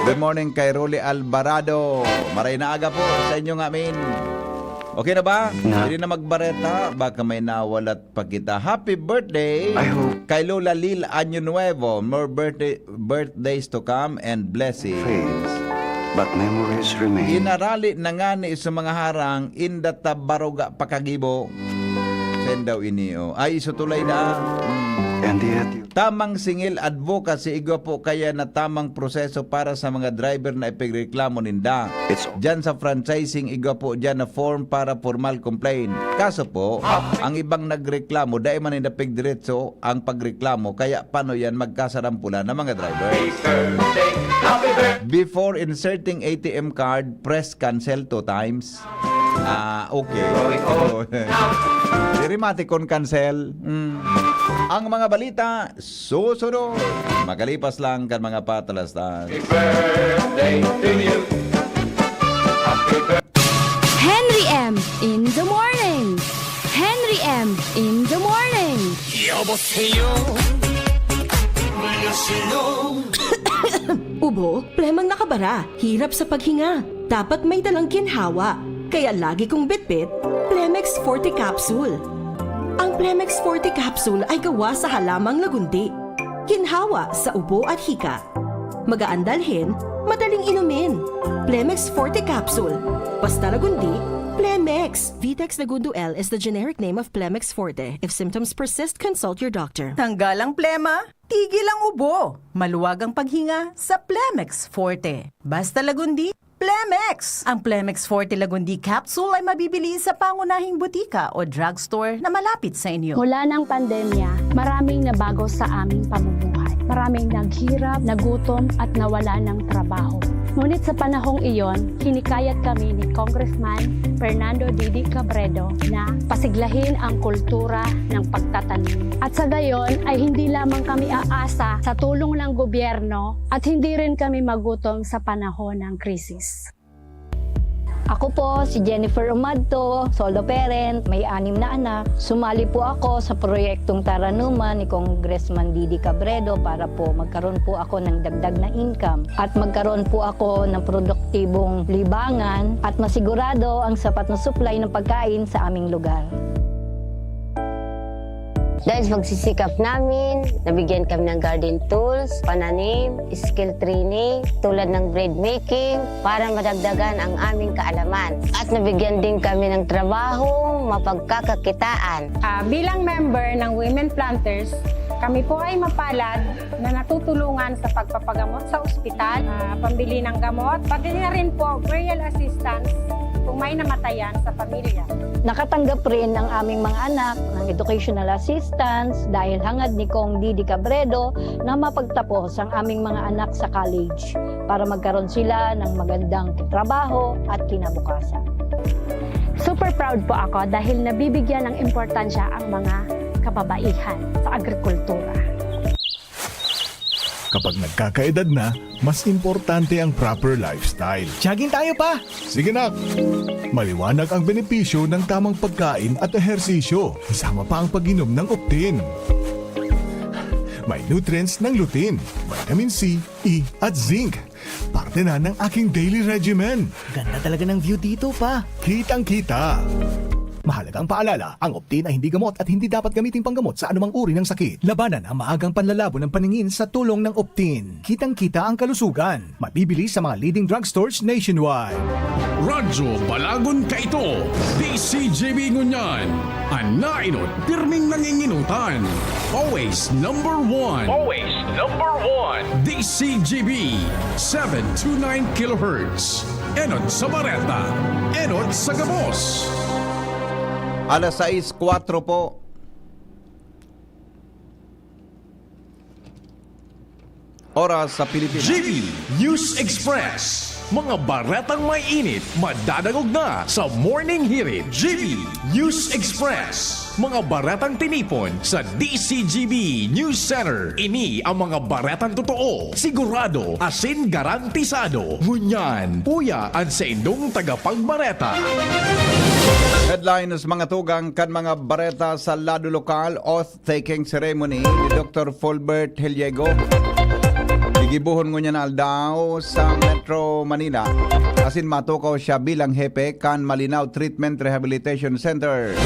Good morning kay Rolly Alvarado. Maray na aga po sa inyo ngamin. Okay na ba? Na. Pwede na magbareta. Baka may nawalat pa kita. Happy birthday I hope kay Lola Lil Año Nuevo. More birthday, birthdays to come and blessings. Fades, but memories remain. Inarali na nga ni sa mga harang, inda ta baruga pakagibo. Sen daw ini, oh. Ay, iso tulay na. Mm. And yet you Tamang singil advocacy, igwa po kaya na tamang proseso para sa mga driver na ipigreklamo ninda. It's Diyan sa franchising, igwa po diyan na form para formal complaint. Kaso po, ang ibang nagreklamo, dai man ninda pigdiretso ang pagreklamo, kaya paano yan magkasarampulan ng mga driver? Before inserting A T M card, press cancel two times. Ah, okay. Diri mati kon cancel. Mm. Ang mga balita, susunod. Makalipas lang kan mga patalastas. Happy birthday to you. Happy birthday. Henry M in the morning. Henry M in the morning. 여보세요. 안녕하세요. Ubo, plemang nakabara, hirap sa paghinga. Dapat may dalang ginhawa. Kaya lagi kong bitbit, Plemex Forte Capsule. Ang Plemex Forte Capsule ay gawa sa halamang lagundi. Ginhawa sa ubo at hika. Magaan dalhin, madaling inumin. Plemex Forte Capsule. Basta Lagundi, Plemex! Vitex Lagundo L is the generic name of Plemex Forte. If symptoms persist, consult your doctor. Tanggal ang plema, tigil ang ubo. Maluwag ang paghinga sa Plemex Forte. Basta Lagundi, Plemex! Ang Plemex Forte Lagundi Capsule ay mabibili sa pangunahing butika o drugstore na malapit sa inyo. Mula ng pandemya, maraming nabago sa aming pamumuhay. Maraming naghirap, nagutom at nawala ng trabaho. Ngunit sa panahong iyon, hinikayat kami ni Congressman Fernando Didi Cabredo na pasiglahin ang kultura ng pagtatanim. At sa gayon ay hindi lamang kami aasa sa tulong ng gobyerno at hindi rin kami magutom sa panahon ng krisis. Ako po si Jennifer Umadto, solo parent, may anim na anak. Sumali po ako sa proyektong Taranuman ni Congressman Didi Cabredo para po magkaroon po ako ng dagdag na income at magkaroon po ako ng produktibong libangan at masigurado ang sapat na supply ng pagkain sa aming lugar. Dahil sa pagsisikap namin, nabigyan kami ng garden tools, pananim, skill training, tulad ng bread making, para madagdagan ang aming kaalaman. At nabigyan din kami ng trabahong mapagkakakitaan. Ah, bilang member ng Women Planters, kami po ay mapalad na natutulungan sa pagpapagamot sa ospital, ah, pambili ng gamot, pati na rin po burial assistance kung may namatayan sa pamilya. Nakatanggap rin ang aming mga anak ng educational assistance dahil hangad ni Cong Didi Cabredo na mapagtapos ang aming mga anak sa college para magkaroon sila ng magandang trabaho at kinabukasan. Super proud po ako dahil nabibigyan ng importansya ang mga kababaihan sa agrikultura. Kapag nagkakaedad na, mas importante ang proper lifestyle. Jogging tayo, Pa! Sige, nak! Maliwanag ang benepisyo ng tamang pagkain at ehersisyo, kasama pa ang pag-inom ng Optin. May nutrients ng lutein, vitamin C, E, at zinc. Parte na ng aking daily regimen. Ganda talaga ng view dito, Pa. Kitang-kita. Mahalagang paalala, ang Optin ay hindi gamot at hindi dapat gamitin panggamot sa anumang uri ng sakit. Labanan ang maagang panlalabo ng paningin sa tulong ng Optin. Kitang-kita ang kalusugan. Mabibili sa mga leading drugstores nationwide. Radyo Balagon kaito, D C G B ngunyan. An naenot, pirming nanginginutan. Always number one. Always number one. D C G B, seven two nine kilohertz. Enot sa bareta, enot sa gabos. Alas sais kwatro po. Oras sa Pilipinas. G B News Express. Mga baretang may init, madadangog na sa Morning Hirit. G B News Express. Mga baretang tinipon sa D C G B News Center. Ini ang mga baretang totoo, sigurado, asin garantisado. Ngunyan, uya an saindong tagapagbareta. Headlines, mga tugang kan mga bareta sa lado lokal. Oath-taking ceremony ni Doktor Fulbert Heliego gigibohon ngunyan na aldaw sa Metro Manila, asin matukaw siya bilang hepe kan Malinao Treatment Rehabilitation Center.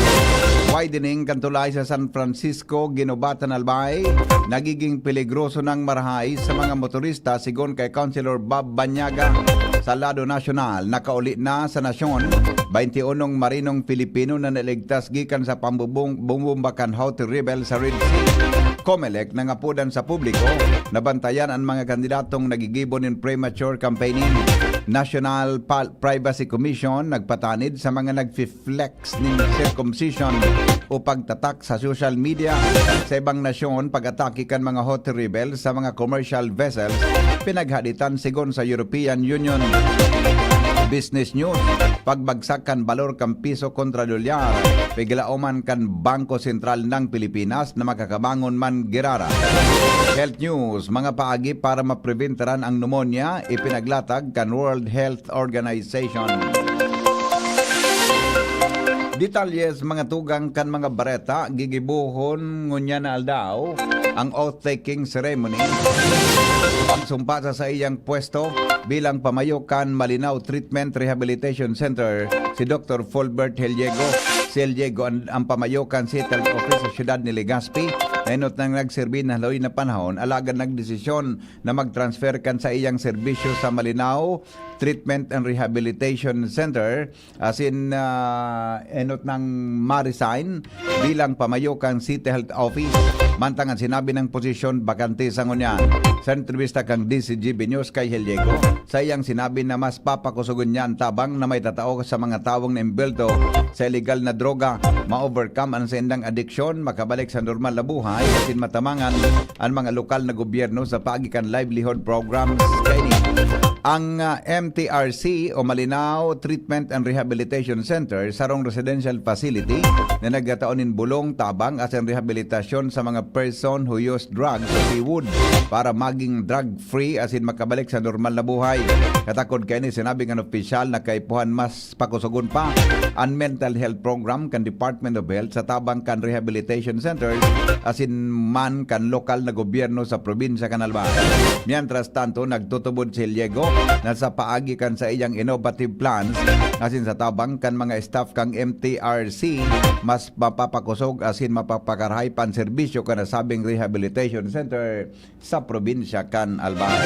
Widening kan tulay sa San Francisco, Guinobatan, Albay, nagiging peligroso nang marahay sa mga motorista, sigon kay Councilor Bob Banyaga. Sa lado nasyonal, nakauli na sa nasyon, baynti unong marinong Pilipino na naligtas gikan sa pambubong-, bumbomba kan Houthi rebel sa Red Sea. Comelec nangapodan sa publiko na bantayan an mga kandidatong nagigibo nin premature campaigning. National Pal-, Privacy Commission nagpatanid sa mga nagfi-flex nin circumcision o pagtatak sa social media. Sa ibang nasyon, pag-atake kan mga Houthi rebel sa mga commercial vessels, pinaghaditan sigon sa European Union. Business News, pagbagsak kan balor kan piso kontra dolyar, piglaoman kan Bangko Sentral ng Pilipinas na makakabangon man girara. Health News, mga paagi para mapreventaran ang pneumonia, ipinaglatag kan World Health Organization. Detalye sa mga tugang kan mga bareta, gigibohon ngunyan na aldaw ang oath-taking ceremony. Pagsumpa sa saiyang pwesto bilang pamayo kan Malinao Treatment Rehabilitation Center, si Doktor Fulbert Heliego. Si Heliego ang, ang pamayo kan City Health Office sa siyudad ni Legazpi. Enot nang nagserbi na haloy na panahon, alagad nagdesisyon na mag-transfer kan saiyang serbisyo sa Malinao Treatment and Rehabilitation Center, asin, ah, enot nang ma-resign bilang pamayo kan City Health Office. Mantang an sinabi nang posisyon, bakante sa ngunyan. Sa entrevista kan D C G B News kay Heliego, saiyang sinabi na mas papakusogon niya an tabang na may tatao sa mga tawong naimbelto sa illegal na droga, ma-overcome an saindang adiksyon, makabalik sa normal na buhay, asin matamangan an mga lokal na gobyerno sa paagi kan livelihood programs kaini. Ang, ah, M T R C o Malinao Treatment and Rehabilitation Center, sarong residential facility na nagtatao nin bulong, tabang asin rehabilitasyon sa mga person who use drugs o P-wood para maging drug-free asin makabalik sa normal na buhay. Katakod kaini, sinabi kan opisyal na kaipuhan mas pakusogon pa an mental health program kan Department of Health sa tabang kan rehabilitation centers asin man kan lokal na gobyerno sa probinsya kan Albay. Mientras tanto, nagtutubod si Heliego na sa paagi kan saiyang innovative plans asin sa tabang kan mga staff kan M T R C, mas mapapakosog asin mapapakarahay pa an serbisyo kan nasabing rehabilitation center sa probinsya kan Albay.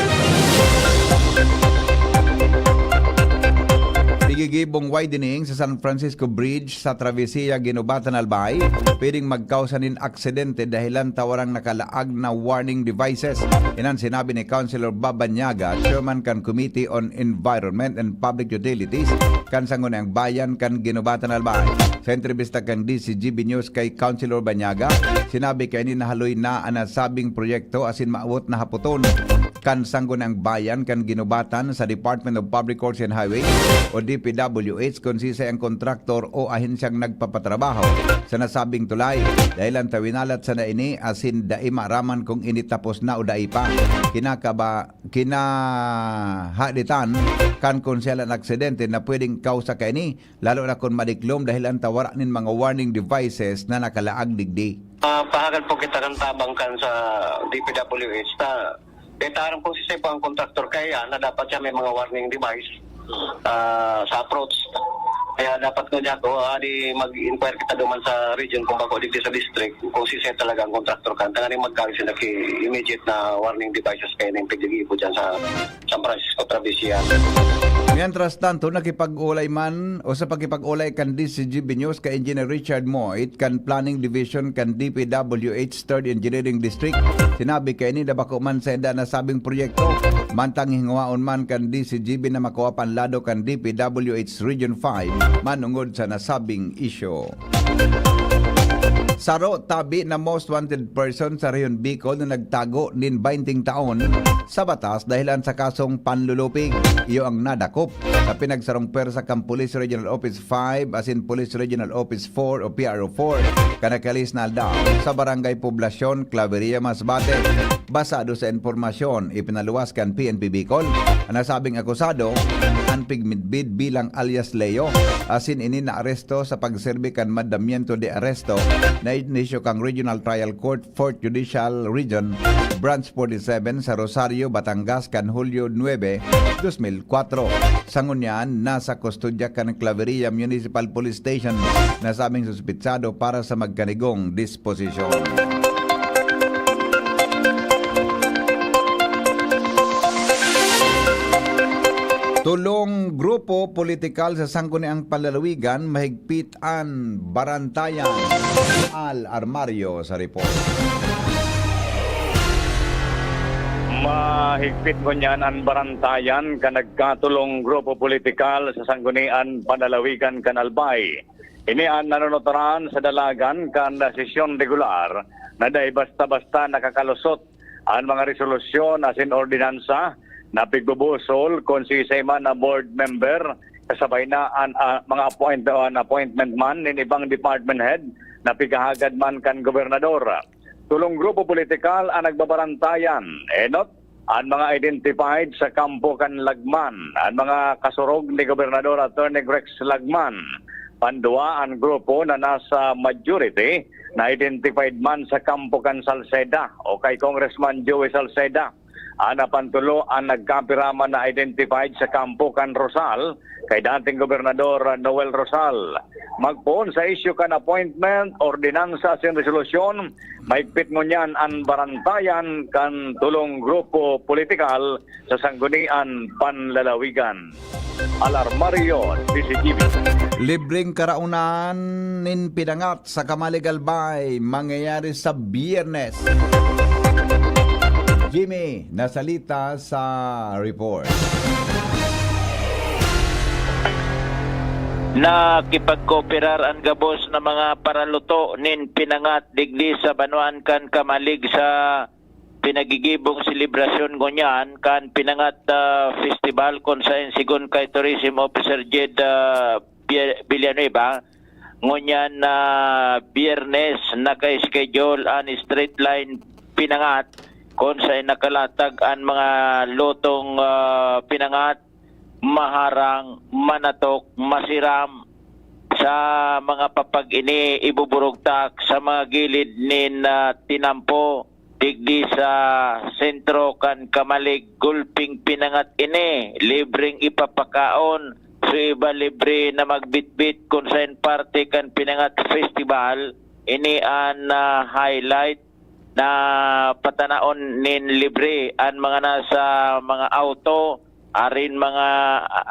Igigibong widening sa San Francisco Bridge sa Travesía Guinobatan, Albay, pwedeng magkausa nin aksidente dahelan ta warang nakalaag na warning devices. Iyan an sinabi ni Councilor Baba Niaga, chairman kan Committee on Environment and Public Utilities kan Sangguniang Bayan kan Guinobatan, Albay. Sa entrevista kan D C G B News kay Councilor Banyaga, sinabi kaini na haloy na an nasabing proyekto asin maabot na hapoton kan Sangguniang Bayan kan Guinobatan sa Department of Public Works and Highways o D P W H kun sisay ang kontraktor o ahensyang nagpapatrabaho sa nasabing tulay. Dahelan ta winalat sana ini asin dai maaraman kung ini tapos na o dai pa. Kinakaba-, kinahaditan kan konsehal an aksidente na pwedeng kausa kaini, lalo na kun madiklom dahelan ta wara nin mga warning devices na nakalaag digdi. Ah, pahagad po kita kan tabang kan sa D P W H ta. Detaran po si Sebo ang kontraktor kaya na dapat siya may mga warning device, ah, sa approach. Kaya dapat nga niya ako, ah, di mag-inquire kita duman sa region kung bako digdi sa district, kung sisay talaga ang kontraktor kan. Tanganing magkaroon sila ki immediate na warning devices kaya na yung pagdigibo dyan sa San Francisco Travesía. Mientras tanto, nakipag-ulay man o sa pakipag-ulay kan D C G B News kay Engineer Richard Moit kan Planning Division kan D P W H Third Engineering District, sinabi kaini na bako man sainda nasabing proyekto, mantang hingwaon man kan D C G B na makua pa an lado kan D P W H Region five manungod sa nasabing isyu. Saro tabi na most wanted person sa Rehiyon Bicol na nagtago nin baynte taon sa batas dahelan sa kasong panlulupig. Iyo ang nadakop sa pinagsarong pwersa kan Police Regional Office five asin Police Regional Office four o P R O four kan nakalihis na aldaw sa Barangay Poblacion, Claveria, Masbate. Basado sa impormasyon ipinaluwas kan P N P Bicol, ang nasabing akusado, an pigmidbid bilang alias Leo, asin ini naaresto sa pagserbi kan mandamiento de arresto na inisyu kan Regional Trial Court, Fourth Judicial Region, Branch forty-seven sa Rosario, Batangas kan Hulyo nuebe, dos mil kwatro. Sa ngunyan, nasa kustodya kan Claveria Municipal Police Station nasabing suspitsado para sa magkanigong disposisyon. Tolong grupo politikal sa Sangguniang Panlalawigan mahigpit an barantayan. Al Armario sa report. Mahigpit ngunyan an barantayan kan nagkatolong grupo politikal sa Sangguniang Panlalawigan kan Albay. Ini an nanunuturan sa dalagan kan sesyon regular na dai basta-basta nakakalusot an mga resolusyon asin ordinansa na pigbubusol kun sisay man na board member, kasabay na an, ah, mga appoint-, an appointment man nin ibang department head na pighahagad man kan gobernador. Tolong grupo politikal an nagbabarantayan. Enot an mga identified sa kampo kan Lagman, an mga kasurog ni Gobernador Attorney Rex Lagman. Pandua an grupo na nasa majority na identified man sa kampo kan Salceda o kay Congressman Joey Salceda. Ana pantulo an nagkapiraman na identified sa kampo kan Rosal kay dating Gobernador Noel Rosal. Magpoon sa isyu kan appointment, ordinansa asin resolusyon, maigpit ngunyan an barantayan kan tulong grupo politikal sa Sanggunian Panlalawigan. Alarmario, C C T V. Libreng karaonan nin pinangat sa Kamalig Albay mangyayari sa Biyernes. Jimmy Nasalita sa report. Nakipagkooperar an gabos na mga paraluto nin pinangat digdi sa banwaan kan Kamalig sa pinagigibong selebrasyon ngunyan kan pinangat, ah, festival, kun saen, sigon kay Tourism Officer Jed, ah, Bie-, Villanueva, ngunyan na Biyernes naka-schedule an straight line pinangat, kun saen nakalatag an mga lutong, ah, pinangat, maharang, manatok, masiram sa mga papag ini ibuburugtak sa mga gilid nin, ah, tinampo. Digdi sa sentro kan Kamalig, gulping pinangat ini, libreng ipapakaon. So iba libre na magbitbit kun saen parte kan pinangat festival. Ini an, ah, highlight na patanaon nin libre an mga nasa mga auto, arin mga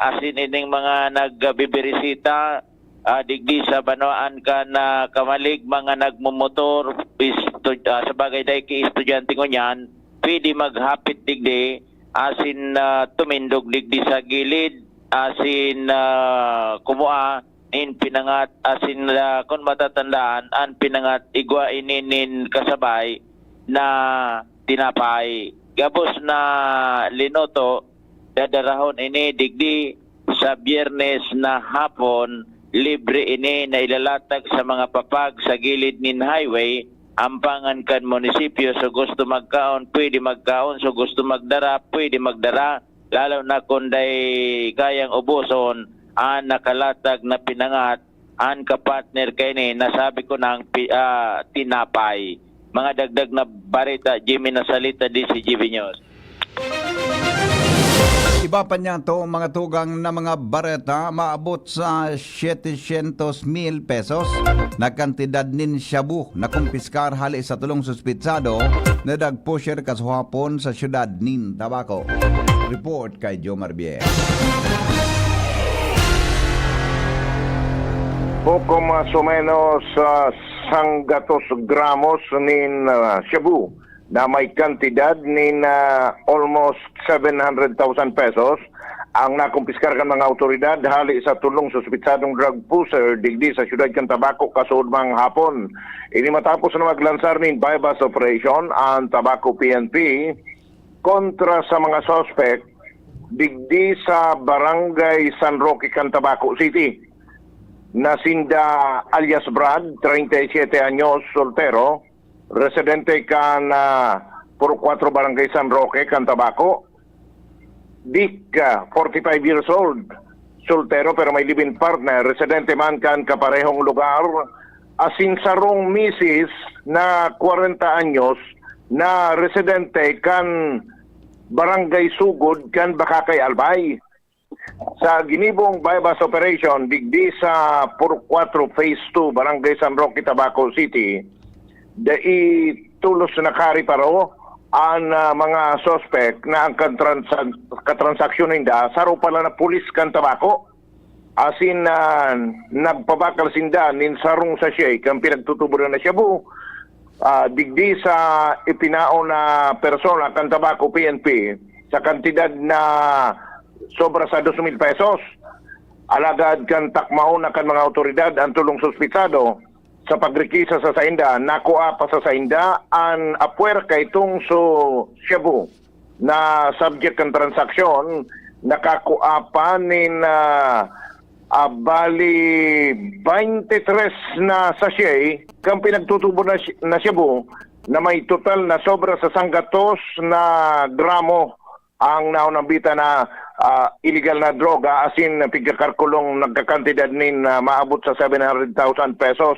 asin ining mga nagbibirisita, ah, digdi sa banwaan kan, ah, Kamalig, mga nagmomotor, estu-, ah, sa bagay dai ki estudyante ngunyan, pwede maghapit digdi, asin, ah, tumindog digdi sa gilid, asin, ah, kumua nin pinangat, asin, ah, kun matatandaan, an pinangat igwa ini nin kasabay na tinapay. Gabos na linoto, dadarahon ini digdi sa Biyernes na hapon, libre ini na ilalatag sa mga papag sa gilid nin highway, ampangan kan munisipyo. So gusto magkaon, pwede magkaon. So gusto magdara, pwede magdara. Lalo na kun dai kayang uboson an nakalatag na pinangat, an kapartner kaini, nasabi ko nang pi-, ah, tinapay. Mga dagdag na bareta, Jimmy Nasalita, D C G B News. Iba pa niya to, mga tugang na mga bareta, maabot sa setecientos mil pesos na kantidad nin shabu na kumpiskar hali sa tulong suspitsado na drug pusher kasuhapon sa siyudad nin Tabaco. Report kay Jomar Bier. Poco mas o menos, ah, sanggatos gramos nin, ah, shabu na may kantidad nin, ah, almost seven hundred thousand pesos ang nakumpiskar kan mga awtoridad hali sa tulong suspitsadong drug pusher digdi sa siyudad kan Tabaco kasuodmang hapon. Ini matapos na maglansar nin buy-bust operation an Tabaco P N P kontra sa mga suspect digdi sa Barangay San Roque kan Tabaco City. Na sinda alias Brad, treinta y siete anyos, soltero, residente kan, ah, Purok Cuatro, Barangay San Roque kan Tabaco. Dick, ah, forty-five years old, soltero pero may live-in partner, residente man kan kaparehong lugar, asin sarong misis na kwarenta anyos na residente kan Barangay Sugod kan Bacacay, Albay. Sa ginibong buy-bust operation digdi sa Purok Cuatro Phase two, Barangay San Roque, Tabaco City, dai tolos nakareparo an, ah, mga suspect na ang katransa-, katransaksyon ninda saro pala na pulis kan Tabaco. Asin, ah, nagpabakal sinda nin sarong sachet kan pinagtutuboran na shabu, ah, digdi sa ipinaon na persona kan Tabaco P N P sa kantidad na sobra sa dos mil pesos. Alagad kan takmaon na kan mga awtoridad an tulong suspitsado sa pagrekisa sa sainda, nakua pa sa sainda an apwer kaitong so shabu na subject kan transaksyon, nakakua pa nin, ah, ah, bali, twenty-three na sachet kan pinagtutubo na, na shabu na may total na sobra sa sanggatos na gramo ang naunambitan na, ah, iligal na droga asin pigkakarkulong nagkakantidad nin, ah, maabot sa seven hundred thousand pesos.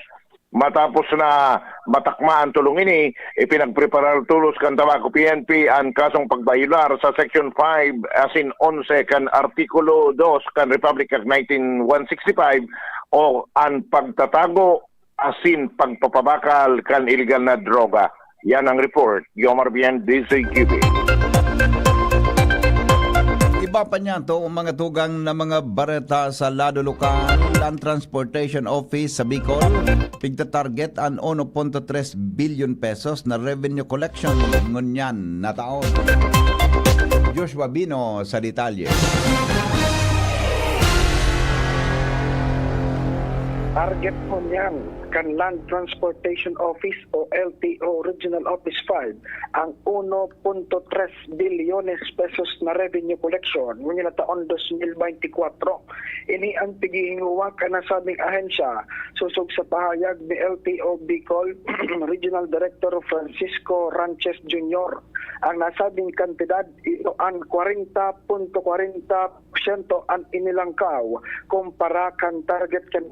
Matapos na matakma an tulong ini, ipinagpreparar tolos kan Tabaco P N P an kasong pagbayolar sa Section five asin onse kan Artikulo dos kan Republic Act nineteen one sixty-five o an pagtatago asin pagpapabakal kan iligal na droga. Yan ang report. Yomar Bien, D Z Q B. Iba pa niyan to, mga tugang na mga bareta sa lado lokal. Land Transportation Office sa Bicol, pigta-target an uno punto tres bilyon pesos na revenue collection ngunyan na taon. Joshua Bino sa detalye. Target ngunyan kan Land Transportation Office o L T O Regional Office five ang uno punto tres bilyones pesos na revenue collection ngunyan na taon dos mil beintikwatro. Ini ang pighihinguwa kan nasabing ahensya, sosog sa pahayag ni L T O Bicol Regional Director Francisco Ranches Junior. Ang nasabing kantidad, ito an kwarenta punto kwarenta porsyento an inilangkaw kumpara kan target kan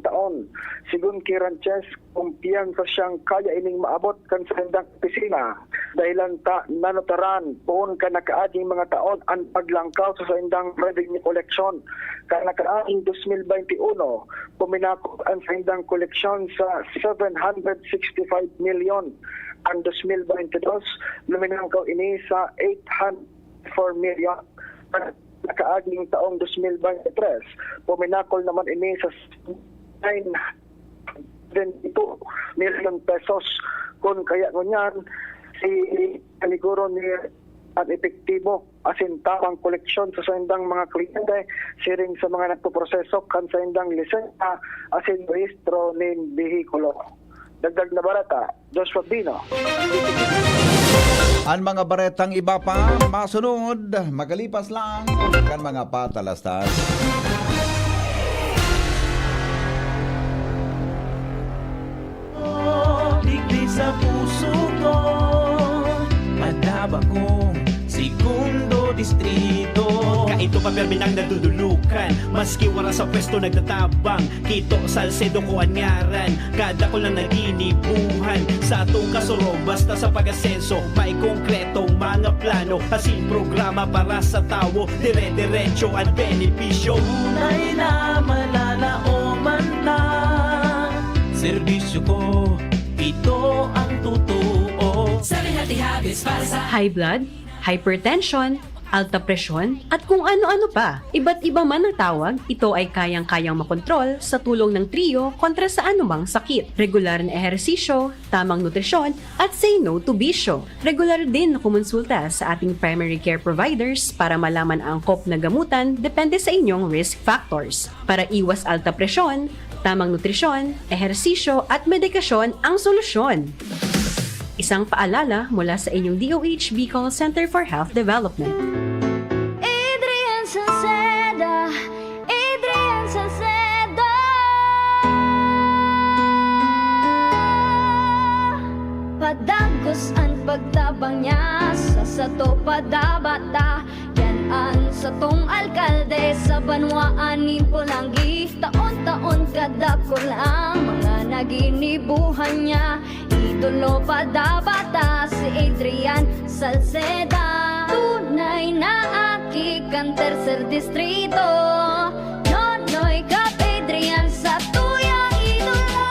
taon. Sigon ki Ranches, kumpiyansa siyang kaya ining maabot kan saindang opisina, dahilan ta nanutaran poon kan nakaaging mga taon an paglangkaw sa saindang revenue collection. Kan nakaaging dos mil beinti uno, puminakop an saindang koleksyon sa seven hundred sixty-five million. Kan dos mil beinti dos, luminangkaw ini sa eight hundred four million. Nakaaging taong dos mil beinti tres, puminakol naman ini sa nine hundred two million pesos. Kun kaya ngunyan, si paniguro ni an epektibo asin tamang koleksyon sa saindang mga kliyente, siring sa mga nagpoproseso kan saindang lisensya asin rehistro nin behikulo. Dagdag na bareta, Joshua Bino. An mga baretang iba pa masunod, makalipas lang kan mga patalastas. Digdi sa puso ko, madaba kong segundo distrito. Kaito pa permi nang nadudulukan, maski wara sa pwesto nagtatabang. Kito Salcedo ko an ngaran, kadakul na naginibuhan. Sa atong kasurog, basta sa pag-asenso, may konkretong mga plano, asin programa para sa tawo, dire-diretso an benepisyo. Tunay na malalaoman na, serbisyo ko, ito ang totoo. Sa Happy Habits para sa High blood, hypertension, alta presyon, at kung ano-ano pa. Iba't iba man ang tawag, ito ay kayang-kayang makontrol sa tulong ng Trio kontra sa anumang sakit. Regular na ehersisyo, tamang nutrisyon, at say no to bisyo. Regular din na kumonsulta sa ating primary care providers para malaman ang angkop na gamutan depende sa inyong risk factors. Para iwas alta presyon, tamang nutrisyon, ehersisyo, at medikasyon ang solusyon. Isang paalala mula sa inyong D O H Bicol Center for Health Development. Adrian Salceda, Adrian Salceda. Padagos an pagtabang niya sa sato padabata. Yan an satong alkalde sa banwaan nin Polangui. Taon-taon kadakul ang mga naginibuhan niya. Idolo padabata si Adrian Salceda. Tunay na aki kan Tercer Distrito. Nonoy Cap Adrian sa tuyang idolo.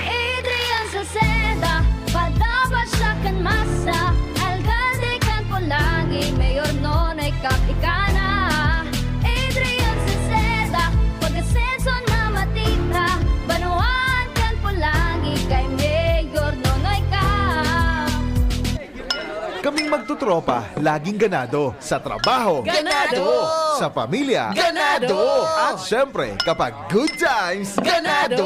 Adrian Salceda, padaba siya kan masa. Alkalde kan Polangui, Mayor Nonoy Cap ika na. Adrian Salceda, pag-asenso na matita. Banwaan kan Polangui kay Mayor Nonoy Cap. Kaming magtutropa, laging ganado. Sa trabaho, ganado. Sa pamilya, ganado. At syempre, kapag good times, ganado.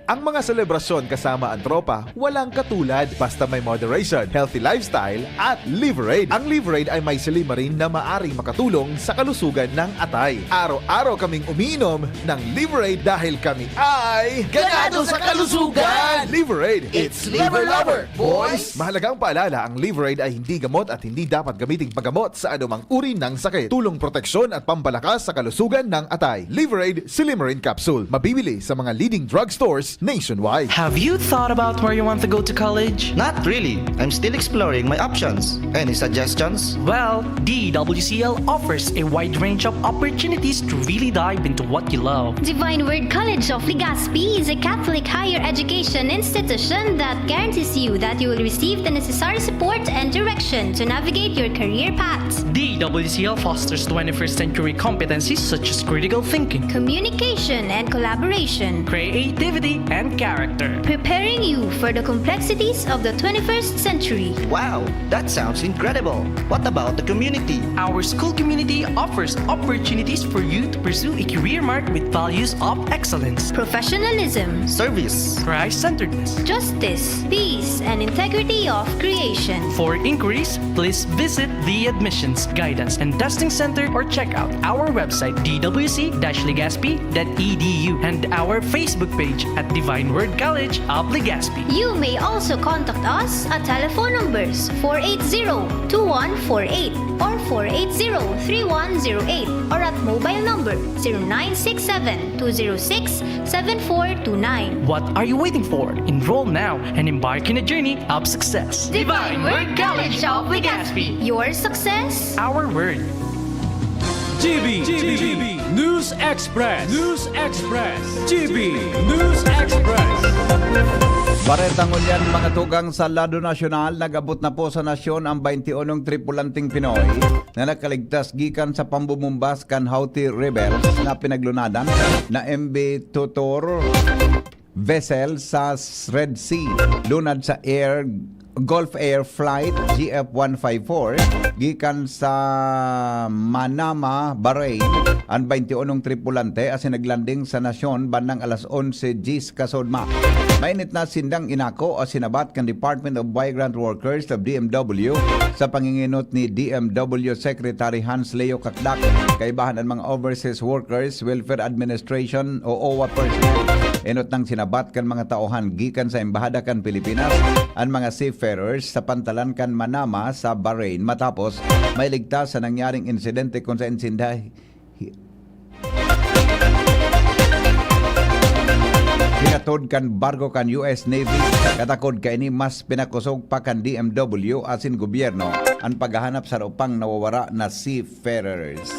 Ang mga selebrasyon kasama ang tropa, walang katulad, basta may moderation, healthy lifestyle, at Liverade. Ang Liverade ay may silymarin na maaring makatulong sa kalusugan ng atay. Araw-araw kaming umiinom ng Liverade dahil kami ay ganado sa kalusugan! Liverade, it's Liver Lover, boys! Mahalagang paalala, ang Liverade ay hindi gamot at hindi dapat gamiting paggamot sa anumang uri ng sakit. Tulong proteksyon at pampalakas sa kalusugan ng atay. Liverade Silymarin Capsule. Mabibili sa mga leading drugstores nationwide. Have you thought about where you want to go to college? Not really. I'm still exploring my options. Any suggestions? Well, D W C L offers a wide range of opportunities to really dive into what you love. Divine Word College of Legazpi is a Catholic higher education institution that guarantees you that you will receive the necessary support and direction to navigate your career path. D W C L fosters twenty-first century competencies such as critical thinking, communication and collaboration, creativity, and character, preparing you for the complexities of the twenty-first century. Wow, that sounds incredible. What about the community? Our school community offers opportunities for you to pursue a career marked with values of excellence, professionalism, service, Christ-centeredness, justice, peace, and integrity of creation. For inquiries, please visit the Admissions, Guidance, and Testing Center or check out our website, d w c dash legazpi dot e d u, and our Facebook page at Divine Word College of Legazpi. You may also contact us at telephone numbers four eight zero, two one four eight or four eight zero, three one zero eight, or at mobile number zero nine six seven, two zero six, seven four two nine. What are you waiting for? Enroll now and embark in a journey of success. Divine Word College of Legazpi. Your success, our word. G B, G B, News Express, News Express, G B, News Express. Bareta ngunyan, mga tugang, sa lado nasyonal, nag-abot na po sa nasyon ang twenty-unong tripulanting Pinoy na nakaligtas gikan sa pambubumbas kan Houthi rebels na pinaglunadan na M V Tutor vessel sa s-, Red Sea, lunad sa Air, Gulf Air Flight G F one five four, gikan sa Manama, Bahrain, an twenty-unong tripulante asin naglanding sa nasyon bandang alas onse diyes kasudma. Mainit na sindang inako o sinabat kan Department of Migrant Workers o D M W sa panginginot ni D M W Secretary Hans Leo Cacdac, kaibahan an mga Overseas Workers Welfare Administration o owa personnel. Enot nang sinabat kan mga tauhan gikan sa Embahada kan Pilipinas an mga seafarers sa pantalan kan Manama sa Bahrain matapos mailigtas sa nangyaring insidente kun saen sinda hi-, hinatod kan barko kan U S Navy. Katakod kaini, mas pinakosog pa kan D M W asin gobyerno an paghahanap sa pang nawawara na seafarers.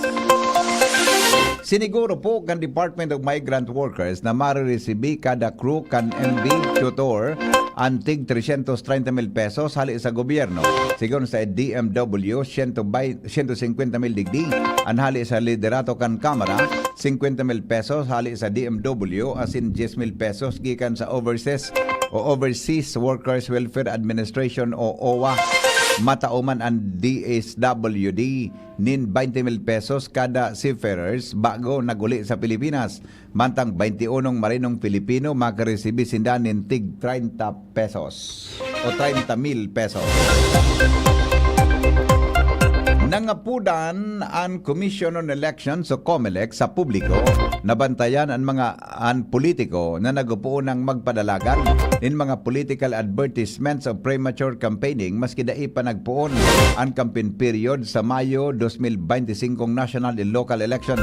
Siniguro po kan Department of Migrant Workers na mariresibi kada crew kan M V Tutor an tig tresyentos treinta mil pesos hali sa gobyerno. Sigon sa D M W, siyento baynte, siyento singkwenta mil digdi an hali sa liderato kan Kamara, singkwenta mil pesos hali sa D M W asin dyes mil pesos gikan sa Overseas o Overseas Workers Welfare Administration o owa. Matao man an D S W D nin baynte mil pesos kada seafarers bago nag-uli sa Pilipinas, mantang baynte unong marinong Pilipino makaresibi sinda nin tig treinta pesos o treinta mil pesos. Nangapudan an Commission on Elections o COMELEC sa publiko na bantayan an mga an politiko na nagpoon nang magpadalagan nin mga political advertisements o premature campaigning maski dai pa nagpoon an campaign period sa Mayo dos mil baynte singkong national and local elections.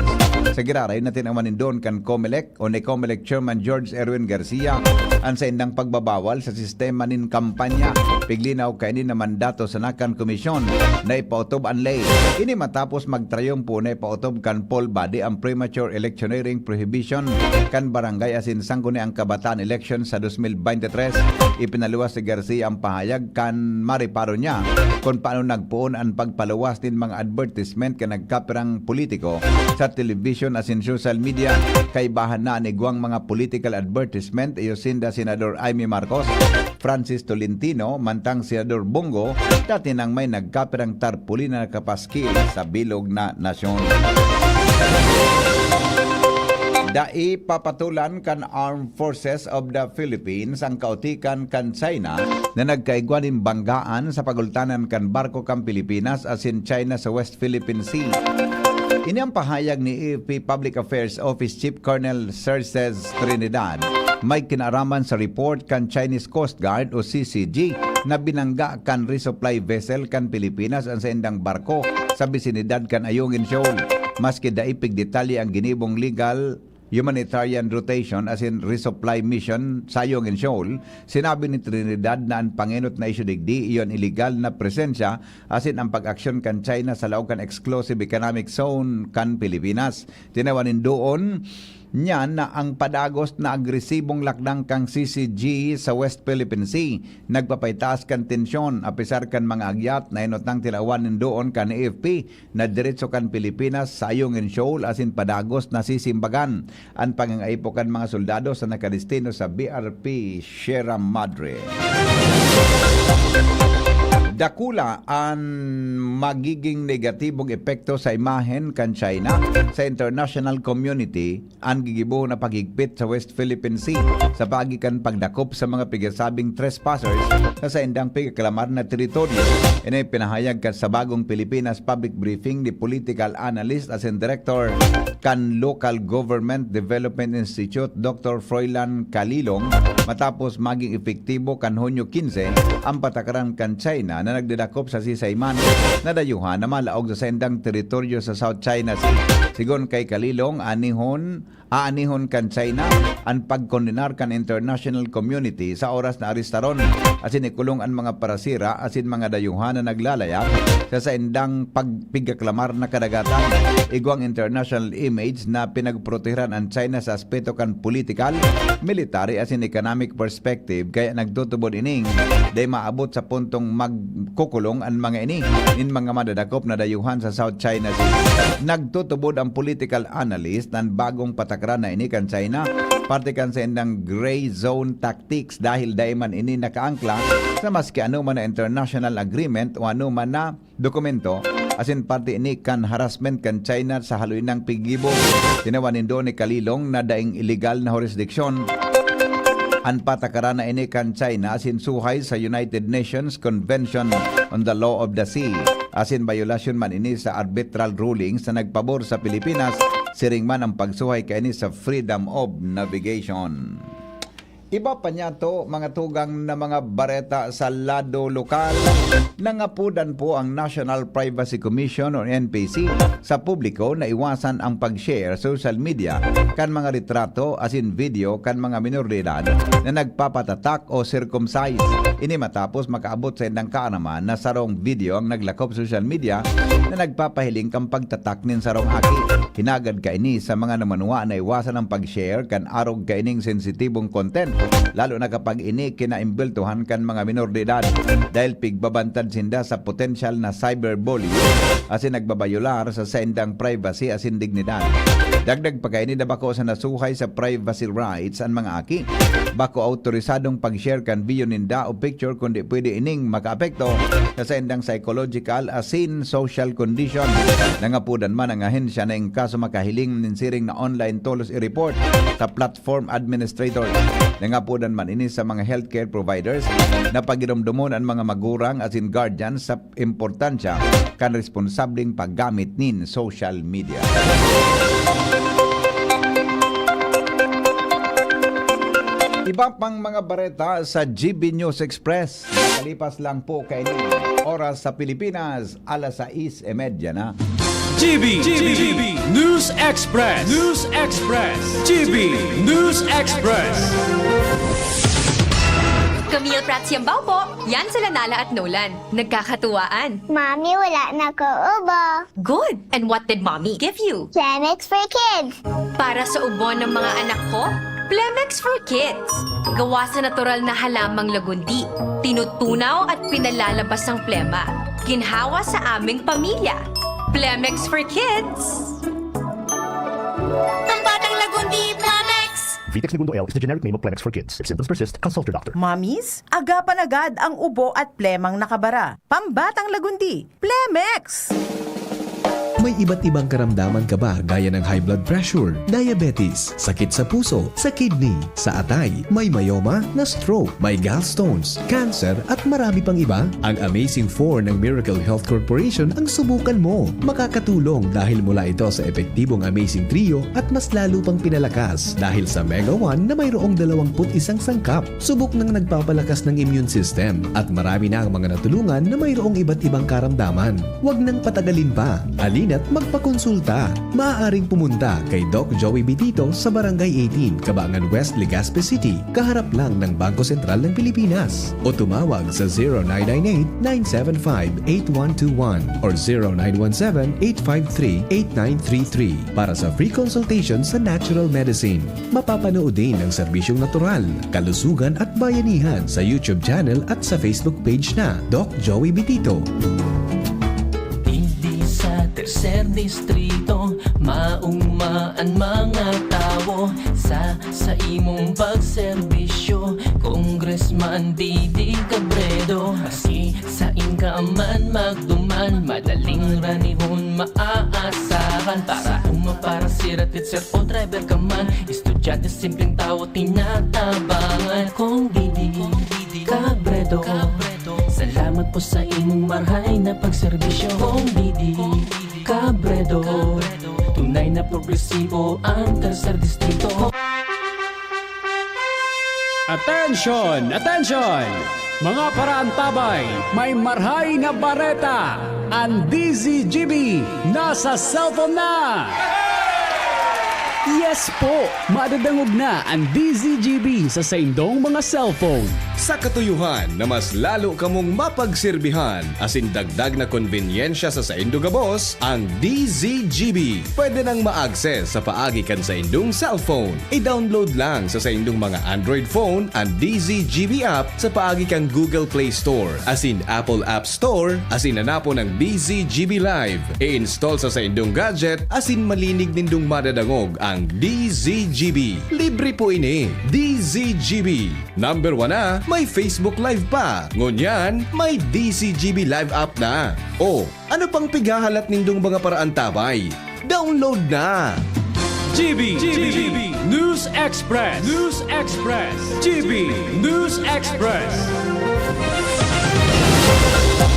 Sa giraray na tinawan nin duon kan COMELEC o ni COMELEC Chairman George Erwin Garcia an saindang pagbabawal sa sistema nin kampanya. Piglinaw kaini na mandato sana kan komisyon na ipaotob an ley. Ini matapos magtrayumpo na ipaotob kan poll body ang premature electioneering prohibition kan barangay asin sangguniang kabataan election sa dos mil baynte tres. Ipinaluwas ni Garcia ang pahayag kan mariparo niya kun paano nagpoon an pagpaluwas nin mga advertisement kan nagkapirang politiko sa television asin social media. Kaibahan na an igwang mga political advertisement, iyo sinda Senador Imee Marcos, Francis Tolentino, mantang Senador Bong Go, dati nang may nagkapirang tarpaulin na nakapaskil sa bilog na nasyon. Dai papatulan kan Armed Forces of the Philippines ang kautikan kan China na nagkaigwa nin banggaan sa pagultanan kan barko kan Pilipinas asin China sa West Philippine Sea. Ini ang pahayag ni A F P Public Affairs Office Chief Colonel Serges Trinidad, may kinaaraman sa report kan Chinese Coast Guard o C C G na binangga kan resupply vessel kan Pilipinas ang saindang barko sa bisinidad kan Ayungin Shoal. Maski dai pigdetalye ang ginibong legal humanitarian rotation asin resupply mission sa Ayungin Shoal, sinabi ni Trinidad na an pangenot na isyu digdi iyo an iligal na presensya asin ang pag-aksyon kan China sa laog kan exclusive economic zone kan Pilipinas. Tinawan nin doon niya na ang padagos na agresibong lakdang kan C C G sa West Philippine Sea nagpapaitaas kan tensyon, apisar kan mga agyat na inutang tilawan nin doon kan A F P na diretso kan Pilipinas sa Ayungin Shoal asin padagos na sisimbagan an pangangaipo kan mga soldado sa nakadestino sa B R P Sierra Madre. Dakula an magiging negatibong epekto sa imahen kan China sa international community an gigibo na paghigpit sa West Philippine Sea sa paagi kan pagdakop sa mga pigasabing trespassers sa saindang pigaklamar na teritoryo. Ini pinahayag kan sa bagong Pilipinas public briefing ni political analyst asin director kan Local Government Development Institute, Doctor Froilan Calilong, matapos maging epektibo kan Hunyo quince ang patakaran kan China na nagdadakop sa sisayman na dayuhan na malaog sa saindang teritoryo sa South China Sea. Sigon kay Calilong, anihon, aanihon kan China an pagkondenar kan international community sa oras na arestaron asin ikulong an mga parasira asin mga dayuhan na naglalayag sa saindang pagpigaklamar na kadagatan. Igwang international image na pinagprotehiran an China sa aspeto kan politikal, military asin economic perspective, kaya nagtutubod ining dai maabot sa puntong magkukulong an mga ini nin mga madadakop na dayuhan sa South China Sea. Nagtutubod ang political analyst nan bagong patakran na ini kan China, parte kan saindang gray zone tactics, dahil dai man ini nakaangkla sa maski ano man na international agreement o ano man na dokumento, asin parte ini kan harassment kan China sa haloy nang piggibo. Tinawan nindo ni Kalilong na daing iligal na hurisdiksyon an patakaran na ini kan China asin suhay sa United Nations Convention on the Law of the Sea. Asin bayolasyon man ini sa arbitral rulings na nagpabor sa Pilipinas, siring man ang pagsuhay kaini sa freedom of navigation. Iba pa niyato, mga tugang na mga bareta sa lado lokal. Nangapodan po ang National Privacy Commission o N P C sa publiko na iwasan ang pag-share sa social media kan mga retrato asin video kan mga minor de edad na nagpapatatak o circumcise. Ini matapos makaabot sa indang kaaraman na sarong video ang naglakop sa social media na nagpapahiling kan pagtatak nin sarong aki. Hinagad kaini sa mga namanwa na iwasan ang pag-share kan arog kaining sensitibong content, lalo na kapag ini kinaimbweltohan kan mga minor de edad, dahil pigbabantad sinda sa potensyal na cyberbullying asin nagbabayolar sa saindang privacy asin dignidad. Dagdag pa kaini na bako sa nasuhay sa privacy rights an mga aki. Bako autorisadong pag-share kan video ninda o picture, kundi pwede ining makaapekto sa saindang psychological asin social condition. Nangapodan man ang ahensya na in kaso makahiling nin siring na online tolos i-report sa platform administrator. Nangapodan man ini sa mga healthcare providers na pagiromdomon an mga magurang asin guardians sa importansya kan responsableng paggamit nin social media. Iba pang mga bareta sa G B News Express. Kalipas lang po kaini, oras sa Pilipinas, alas sais y media na. G B, G B, News Express, News Express, G B News Express. Camille Prats Yambao po. Yan sila Nala at Nolan. Nagkakatuwaan. Mami, wala na ko ubo. Good! And what did Mommy give you? Genex for Kids. Para sa ubo ng mga anak ko, Plemex for Kids. Gawa sa natural na halamang lagundi. Tinutunaw at pinalalabas ang plema. Ginhawa sa aming pamilya. Plemex for Kids. Pambatang lagundi, Plemex! Vitex Negundo L is the generic name of Plemex for Kids. If symptoms persist, consult your doctor. Mommies, agapan agad ang ubo at plemang nakabara. Pambatang lagundi, Plemex! May iba't ibang karamdaman ka ba, gaya ng high blood pressure, diabetes, sakit sa puso, sa kidney, sa atay, may myoma, na-stroke, may gallstones, cancer, at marami pang iba? Ang Amazing Four ng Miracle Health Corporation ang subukan mo. Makakatulong dahil mula ito sa epektibong Amazing Trio at mas lalo pang pinalakas dahil sa Mega One na mayroong dalawang put isang sangkap. Subok nang nagpapalakas ng immune system at marami na ang mga natulungan na mayroong iba't ibang karamdaman. Huwag nang patagalin pa. Halina't magpakonsulta. Maaaring pumunta kay Doc Joey Bitito sa Barangay eighteen, Cabangan West, Legazpi City, kaharap lang ng Bangko Sentral ng Pilipinas. O tumawag sa zero nine nine eight, nine seven five, eight one two one or zero nine one seven, eight five three, eight nine three three para sa free consultation sa natural medicine. Mapapanood din ang serbisyong natural, kalusugan at bayanihan sa YouTube channel at sa Facebook page na Doc Joey Bitito. Digdi sa tercer distrito, mauma an mga tawo sa, sa imong pagserbisyo, Congressman Didi Cabredo. Maski sain ka man magduman, madaling ranihon maaasahan. Para uma, para sira, teacher o driver ka man, estudyante, simpleng tawo, tinatabangan. Kong Didi Cabredo, salamat po sa imong marhay na pagserbisyo. Kong Didi Cabredo, tunay na progresibo ang tercer distrito. Attention! Attention! Mga paraantabay, may marhay na bareta! An D Z G B nasa cellphone na! Yes po! Madadangog na an D Z G B sa saindong mga cellphone. Sa katuyohan na mas lalo kamong mapagsirbihan asin dagdag na konbenyensya sa saindo gabos, ang D Z G B pwede nang ma-access sa paagi kan saindong cellphone. I-download lang sa saindong mga Android phone an D Z G B app sa paagi kan Google Play Store asin Apple App Store asin hanapon ang D Z G B Live. I-install sa saindong gadget asin malinig nindong madadangog ang D Z G B. Libre po ini. D Z G B. Number one na, may Facebook Live pa. Ngunyan, may D Z G B Live app na. O, ano pang pighahalat nindong mga paraantabay? Download na! G B, G B, News Express, News Express, G B News Express.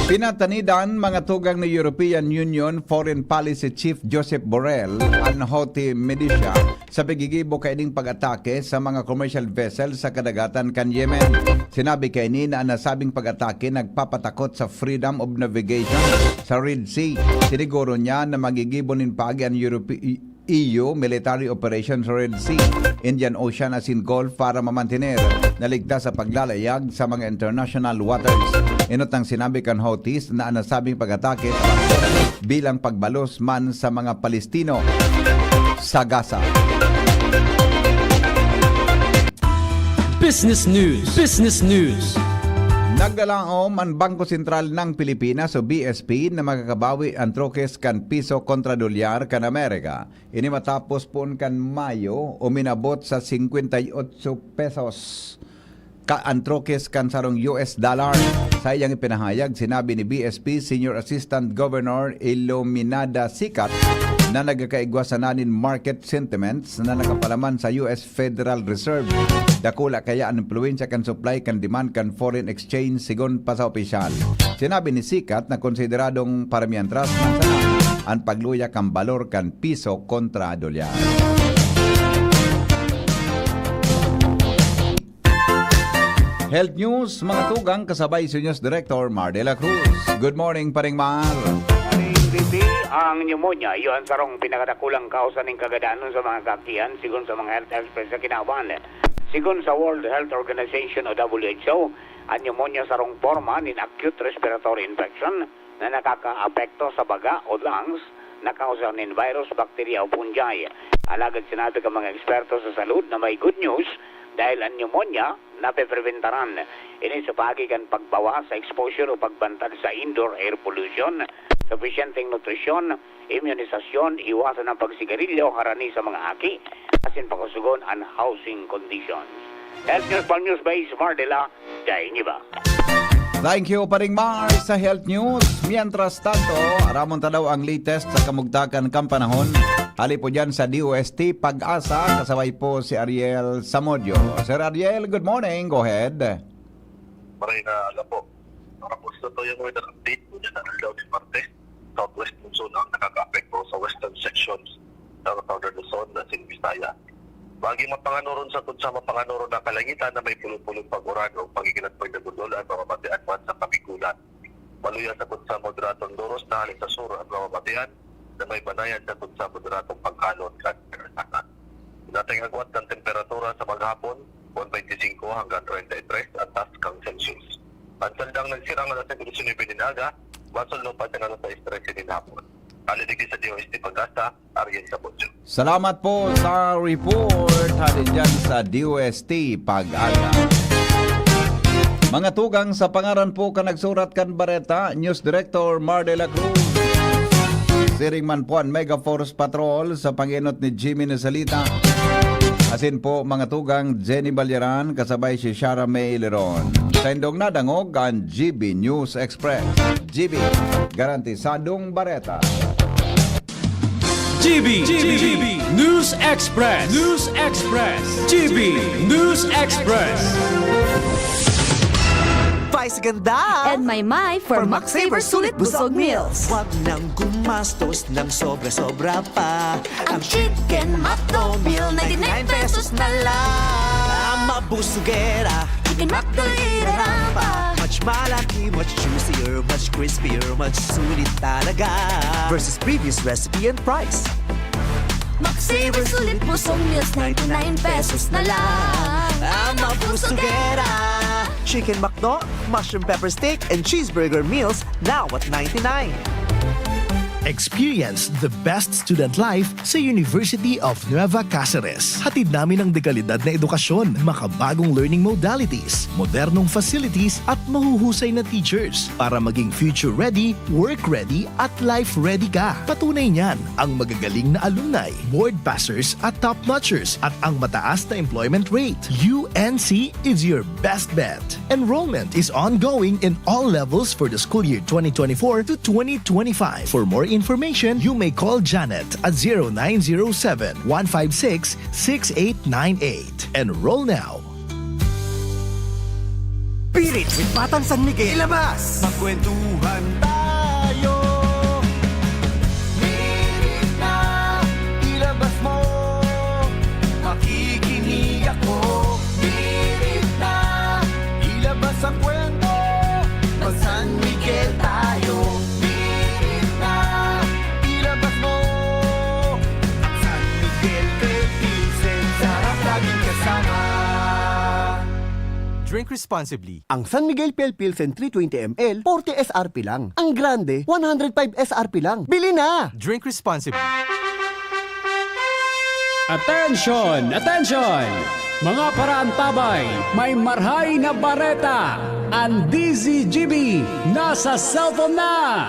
Pinatanidan mga tugang ni European Union Foreign Policy Chief Josep Borrell an Houthi militia sa paggigibo kaining pag-atake sa mga commercial vessel sa kadagatan kan Yemen. Sinabi kaini na an nasabing pag-atake nagpapatakot sa freedom of navigation sa Red Sea. Siniguro niya na magigibo nin paagi an Europe-, E U military operation sa Red Sea, Indian Ocean asin Gulf para mamantener na ligtas sa paglalayag sa mga international waters. Enot nang sinabi kan Houthis na an nasabing pag-atake bilang pagbalos man sa mga Palestino sa Gaza. Business News. Business News. Nagdalaom an Bangko Sentral ng Pilipinas o B S P na makakabawi an trokes kan piso kontra dolyar kan Amerika. Ini matapos poon kan Mayo, uminabot sa singkwenta y otso pesos ka an trokes kan sarong U S dollar. Sa iyang ipinahayag, sinabi ni B S P Senior Assistant Governor Iluminada Sikat na nagkakaigwa sana nin market sentiments na nakapalaman sa U S Federal Reserve. Dakula kaya an impluwensya kan supply kan demand kan foreign exchange, sigon pa sa opisyal. Sinabi ni Sikat na konsideradong paramiantras man sana an pagluya kan balor kan piso kontra dolyar. Health News, mga tugang, kasabay si News Director Mar de la Cruz. Good morning, Paring Mar. Paring B B, ang pneumonia, iyo an sarong pinakadakulang kausa nin kagadanon sa mga kaakihan, sigon sa mga health experts sa kinaban. Sigon sa World Health Organization o W H O, ang pneumonia sarong porma nin acute respiratory infection na nakakaapekto sa baga o lungs na kausa nin virus, bakterya o fungi. Alagad sinabi kan mga eksperto sa salud na may good news dahil ang pneumonia napepreventaran. Ini sa paagi kan pagbawas sa exposure o pagbantad sa indoor air pollution, sufisyenteng nutrisyon, immunisasyon, iwasan ang pagsigarilyo harani sa mga aki, asin pakusugon an housing conditions. Health News, Pal News Base, Mar de la, dai niba. Thank you, Paring Mars, sa health news. Mientras tanto, aramon ta daw ang latest sa kamugtakan kan panahon. Hali po dyan sa D O S T Pag-asa, kasabay po si Ariel Samudio. Sir Ariel, good morning. Go ahead. Maray na aga po. Para po sa tuyang weather update po dyan, ang aldaw ni Martes, southwest monsoon ang nakakaapekto sa western sections sa Northern Luzon, Nasing Bisaya. Maging mapanganuron sa sa mapanganuron na kalangitan na may pulong-pulong pag-uran o pagkikinatpag na gundol ang mga batian man sa Kabigulan. Maluya sa sa moderatong doros na hali sa sur ang mga batian na may banayan sa sa moderatong pagkalon kan kaganasan. Dating agwat kan temperatura sa maghapon, one twenty-five hanggang thirty-three ang taas kang Celsius. Ang sandang nagsirang alas singko disinuybe nin aga, masulno pa sa alas sais trese nin hapon. Hali digdi sa D O S T Pag-asa, Ariel Sabotyo. Salamat po sa report. Hali dyan sa D O S T Pag-asa. Mga tugang, sa pangaran po kan nagsurat kan bareta, News Director Mar de la Cruz. Siring man po an Mega Force Patrol sa pangenot ni Jimmy Nasalita. Asin po, mga tugang, Jenny Balyaran, kasabay si Shara May Leron. Sa indong nadangog, ang G B News Express. G B, garantisadong bareta. G B, G B News Express. News Express. G B News Express. Vice ganda! And my my for Max Saver Sulit Busog Meals. Wag nang gumastos ng sobra-sobra pa. Ang Chicken McDo Meal, ninety-nine pesos na lang. Ang mabusugera. Chicken McDo, irarapa. Much malaki, much juicier, much crispier, much sulit talaga. Versus previous recipe and price. Max Saver Sulit Busog Meals, ninety-nine pesos na lang. Ang mabusugera. Chicken McDo, mushroom pepper steak, and cheeseburger meals now at ninety-nine. Experience the best student life sa University of Nueva Caceres. Hatid namin ang dekalidad na edukasyon, makabagong learning modalities, modernong facilities at mahuhusay na teachers para maging future-ready, work-ready at life-ready ka. Patunay niyan ang magagaling na alumni, board passers at top-notchers at ang mataas na employment rate. U N C is your best bet. Enrollment is ongoing in all levels for the school year twenty twenty-four to twenty twenty-five. For more information, you may call Janet at zero nine zero seven, one five six, six eight nine eight. Enroll now. Pilit with Batang San Miguel. Ilabas! Magkwentuhan tayo. Pilit na ilabas mo. Makikinig ako. Pilit na ilabas ang kwento. Mag San Miguel tayo. Pilit na ilabas mo. San Miguel kay Pilsen. Sarap laging kasama. Drink responsibly. Ang San Miguel Pale Pilsen three twenty M L, forty S R P lang. Ang grande, one hundred five S R P lang. Bili na! Drink responsibly. Attention! Attention! Mga paraantabay, may marhay na bareta! Ang D Z G B nasa cellphone na!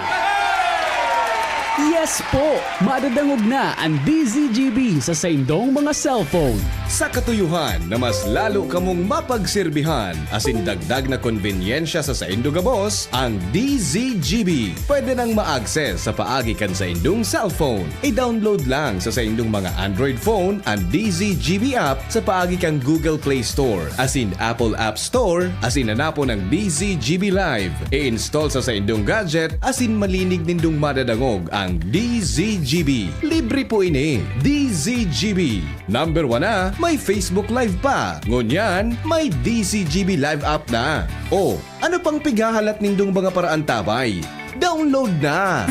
Yes po! Madadangog na ang D Z G B sa saindong mga cellphone. Sa katuyuhan na mas lalo kamong mapagserbihan asin dagdag na konbenyensya sa saindo gabos, ang D Z G B pwede nang ma-access sa paagi kan saindong cellphone. I-download lang sa saindong mga Android phone ang D Z G B app sa paagi kan Google Play Store asin Apple App Store asin hanapon ang D Z G B Live. I-install sa saindong gadget asin malinig nindong madadangog ang D Z G B. Libre po ini. D Z G B. Number one na, may Facebook Live pa. Ngunyan, may D Z G B Live app na. O, ano pang pighahalat nindong mga paraantabay? Download na!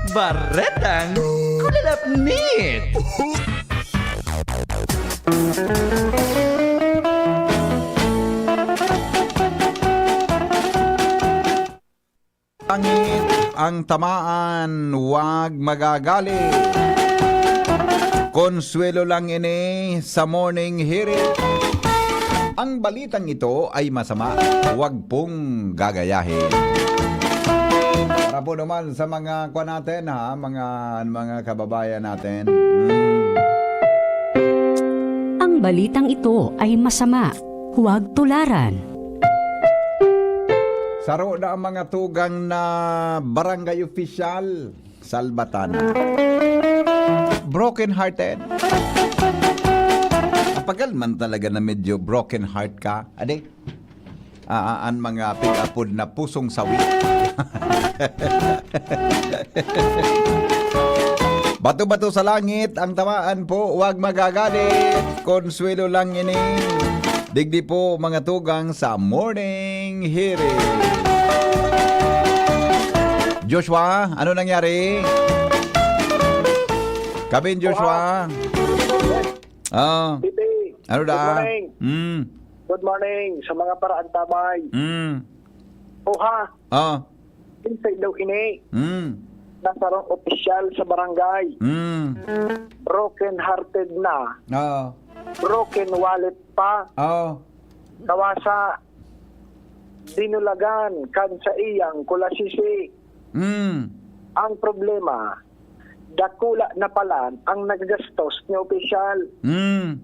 Baretang Kulalapnit! Langit ang tamaan, wag magagalit. Konsuelo lang ini sa morning hirit. Ang balitang ito ay masama, wag pong gagayahin. Para po naman sa mga kwa natin, ha, mga, mga kababayan natin. Hmm. Ang balitang ito ay masama, huwag tularan. Saro na ang mga tugang na barangay official. Salbatan. Broken hearted. Apagal man talaga na medyo broken heart ka. Ade? Ah, ah, an mga pig-apod na pusong sawi. Bato-bato sa langit, ang tamaan po, wag magagalit. Konsuelo lang ini. Digdi po, mga tugang, sa morning hearing. Joshua, ano nangyari? Kabin, Joshua. Ah, ano da? Good morning. Mm. Good morning sa mga paraantabay. Mm. Oha. Ah. Inside daw ini. Mm. Nasarong opisyal sa barangay. Mm. Broken hearted na. Oo. Broken wallet pa. Oo. Kawasa, dinulagan kan sa iyang kulasisi. Mm. Ang problema, dakula na palan ang nagagastos ni opisyal. Mm.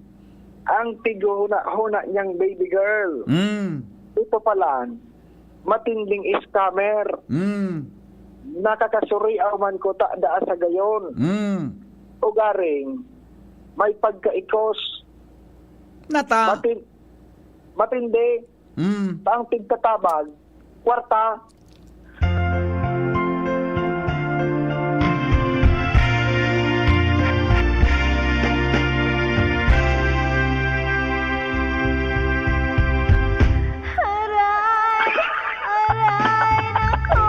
Ang tiguhuna-huna niyang baby girl. Mm. Ito palan, matinding scammer. Mm. Nakakasuriaw man kuta daa sa gayon. Mm. Ugaring, may pagkaikos. Nata. Matin-, matindi. Mm. Ang tigtatabag, kwarta. Aray! Aray, nako!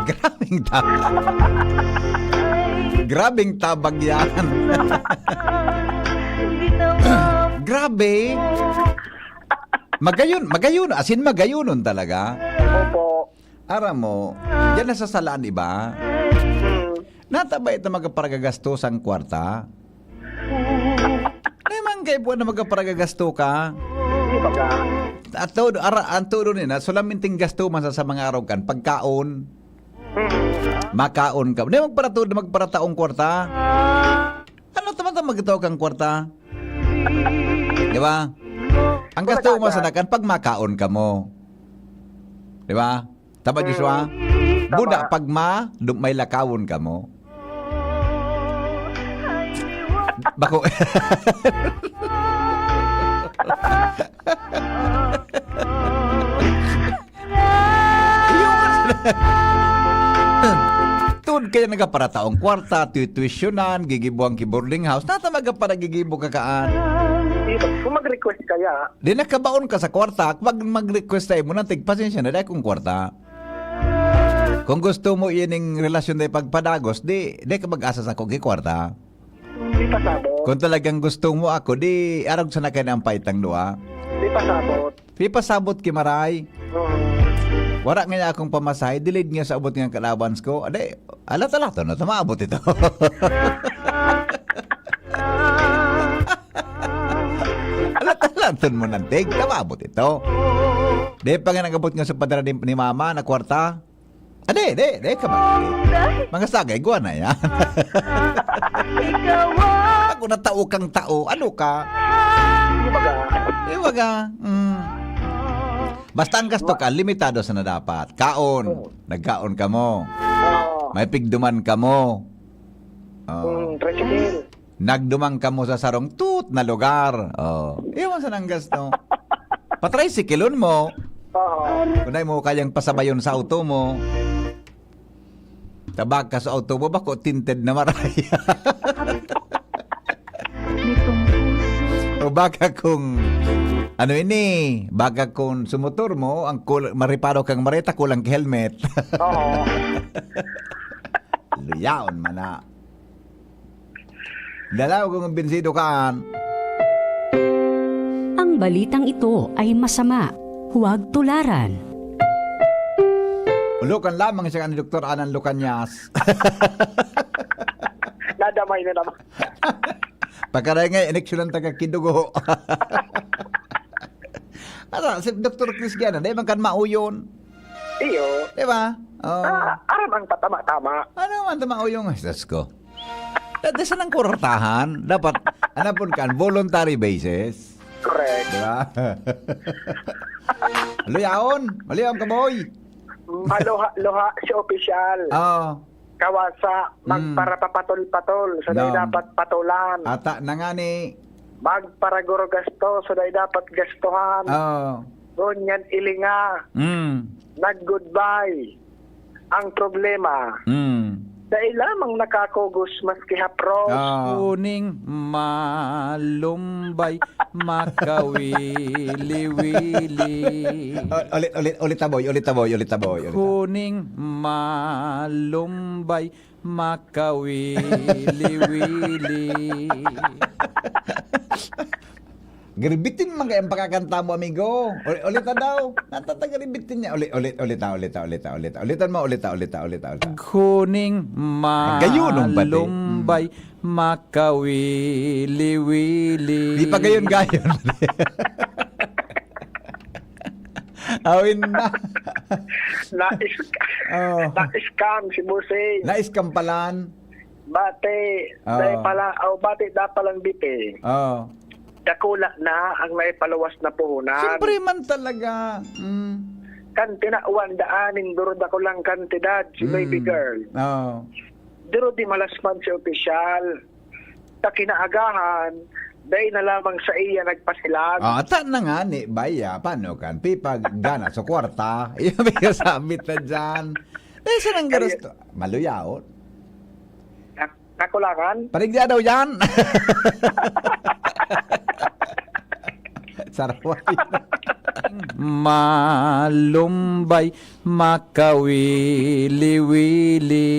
Grabing tabag. Grabing tabag yan. Grabe. Magayon, magayon, as in magayonon talaga. Opo. Aram mo, diyan nasasalaan iba. Hmm. Nata ba ito magparagagastos ang kwarta? Naman kay buwan na magparagagastos ka. Di ba ka? At todo, ara, ang todo ni na, solamenteng gasto man sa, sa mga arog kan, pagkaon. Hmm. Makaon ka. Di magparatuod, magparataong kwarta. Ano tama-tama magtao kang kwarta? Di ba? Ang gasto mo sa nakan pag makaon ka mo. Di ba? Tama, Joshua? Mm, tama. Buda, pag ma, du-, may lakawon ka mo. Bako. Tuod kaya nagaparataong kwarta, tutuisyonan, gigibuhan ki boarding house, nata magaparagigibo kakaan. Di ba? Kung mag-request kaya. Di nakabaon ka sa kwarta, pag mag-request tayo mo ng tigpasensya na, dahil kung kwarta. Kung gusto mo ining relasyon na ipagpadagos, di, di ka mag-asa sa kung kwarta. Di pasabot. Kung talagang gusto mo ako, di arog sana kayo ang paitang dua. Di pasabot. Ipasabot ki Maray. Oo. Wara nga niya akong pamasahe, delayed nga sa abot nga allowance ko. Ade, alat-alaton na, tamaabot ito. Alat-alaton mo nantig, tamaabot ito. Di pa nga nag-abot nga sa padara ni, ni mama na kwarta. Ah, di, di, di ka man. Mga sagay, guwa na yan. Ikaw ang Ako na tao kang tao. Ano ka? Di ba ka? Di ba ka? Mm. Basta ang gasto ka, limitado sana dapat. Kaon. Oo. Nagkaon ka mo. Oo. May pigduman ka mo. Oh. Mm, tricycle. Nagduman ka mo sa sarong tut na lugar. Oh. Iwan sa nang gasto. Patricycleon mo. Oo. Kung dai mo kayang pasabayon sa auto mo. Tabaka sa auto mo, bako tinted na maray. Nitong puso. O baka kung, ano ini, baka kung sumotor mo, ang kul-, mariparo kang mareta, kulang ka helmet. Oo. Luyaon man na. Dalaw kung binsido kaan. Ang balitang ito ay masama. Huwag tularan. Ulokan lamang siya ni Doktor Anan Lucanias. Nadamay na naman. Pagkaray nga, ineksyonan taga kidugo. Ano, si Doktor Chris Giana, di man kan mauyon. Iyo. Di ba? Oh. Ah, aram ang patama-tama. Ano man tama o yung, ay, Diyos ko. Dati sa nang kurtahan, dapat, ano po kan, voluntary basis. Correct. Di ba? Luyaon. Maluyaon ka, boy. Maluha-luha si opisyal. Oo. Kawasa, Mm. magparapapatol-patol sa dai Nam. dapat patolan. Ata na nga ni. Magparaguro gasto sa dai dapat gastuhan. Oo. Ngunyan ilinga. Mm. Nag-goodbye. Ang problema, Mm. dai lamang nakakugos maski hapros. Ah. Kuning malumbay, makawili-wili. O-, ulit, ulit, ulit, taboy, ulit, taboy, ulit, taboy, ulit, taboy. Kuning malumbay, makawili-wili. Garibitin man kaya ang pakakanta mo, amigo. Uli-, ulita daw. Natatagaribitin niya. Uli-, ulit, ulita, ulita, ulita, ulita. Ulitan mo, ulita, ulita, ulita, ulita. Kuning Magayunon pati. malumbay, makawili-wili. Di pa gayon-gayon. Awin na. Na-is-, Oh. na-scam si Bossing. Na-scam palan. Bati, Oo. dai pala, oh, bati da palang bitin. Oo. Dakula na ang naipaluwas na puhunan. Siyempre man talaga. Mm. Kan tinawan daan nin duro dakulang kantidad si Mm. baby girl. Oo. Duro di malasman si opisyal. Sa kinaagahan, dai na lamang sa iya nagpasilag. Ah, ta na nga ni, baya, paano kan? Pipag gana sa kwarta. Iya may kasabit na dyan. Eh, siya nang Ay, garusto. Maluyaon. Nak-, nakulangan? Parigya daw yan. Saraway. Malumbay, makawili-wili.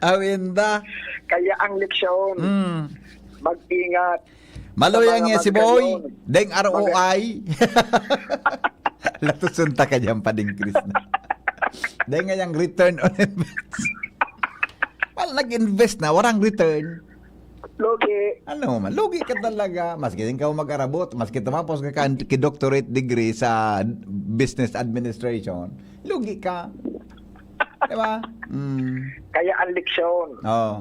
Awinda. Kaya ang leksyon, Mm. mag-ingat. Maluya Sa mga nga si Boy, magkayon. Deng R O I. Latuson ta ka dyan, Pading Chris na. Deng nga yung return on invest. Well, nag-invest na, warang return. Lugi. Ano man, lugi ka talaga. Maski din ka mag-arabot, maski tumapos ka kan-, ki-doctorate degree sa business administration, lugi ka. Di ba? Mm. Kaya ang leksyon, Oo.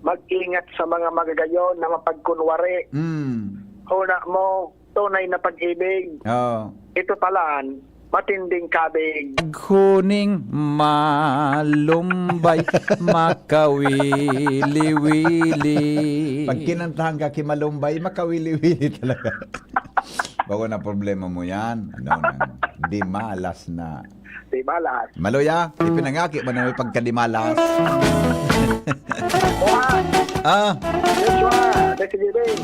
mag-ingat sa mga magagayon na mapagkunwari. Mm. Huna mo, tunay na pag-ibig. Oo. Ito palan, matinding kabig. Kuning malumbay, makawili-wili. Pag kinantahan ka ki malumbay, makawili-wili talaga. Bago na problema mo yan. Ano, nang di malas na Di balas. Maluya, ipinangaki man ang pagkadimalas. Juan! Ah! Joshua! Desi Giving!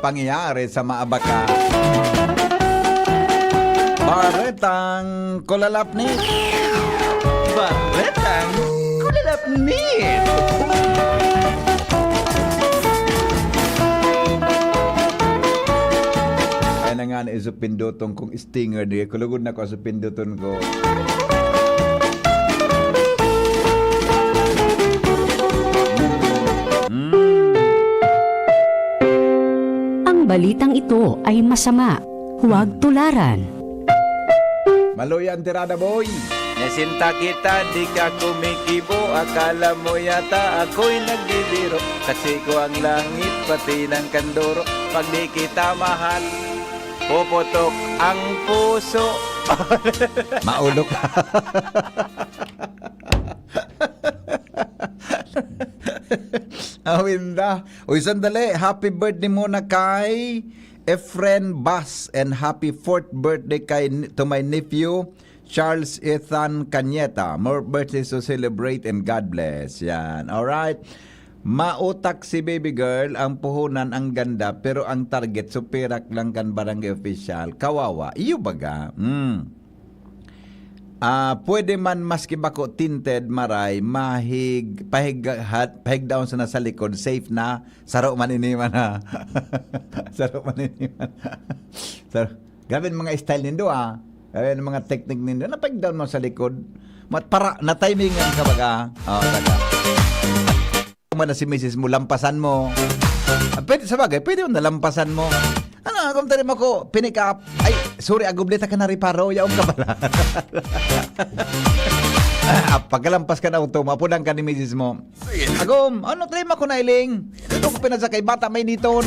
Pangyayari sa maabaka. Baretang kulalapnit. Baretang kulalapnit. Ay na nga, naisupindotong kong stinger, di ko lugod na ko sa pinduton ko. Mm. Ang balitang ito ay masama. Huwag tularan. Maluya ang tirada, boy. Nasinta kita, di ka kumikibo. Akala mo yata ako'y nagbibiro. Kasi ko ang langit, pati ng kanduro. Pag di kita mahal, puputok ang puso. Maulok. Awinda. Uy, sandali. Happy birthday muna kay Efren Bas and happy fourth birthday kay, to my nephew, Charles Ethan Cañeta. More birthdays to celebrate and God bless. Yan. Alright. Mautak si baby girl, ang puhunan ang ganda, pero ang target, supirak lang kan barangay official. Kawawa. Iyo baga. Mm. Ah, pwede man maski bako tinted, maray, mahig-, pahig-, hat-, pahigdaon sana sa likod, safe na. Saro man ini man, ha. Saro man ini man. Saro. Grabe ang mga style nindo, ah. Grabe ang mga technique nindo. Napahigdaon mo sa likod. Mat-, para, na-timingan ka baga. Oh, taga. Kung man na si misis mo, lampasan mo. Ah, pwede, sa bagay, pwede mo nalampasan mo. Ano, kung tayo mo ko, pinick up. Ay, sorry, agobleta ka na riparo. Yaong ka pala. Ah, pagkalampas ka na auto, mapunan ka ni misis mo. Say it Agom, ano, try mo ko na iling? Ito ko pinadya kay Bata May Niton.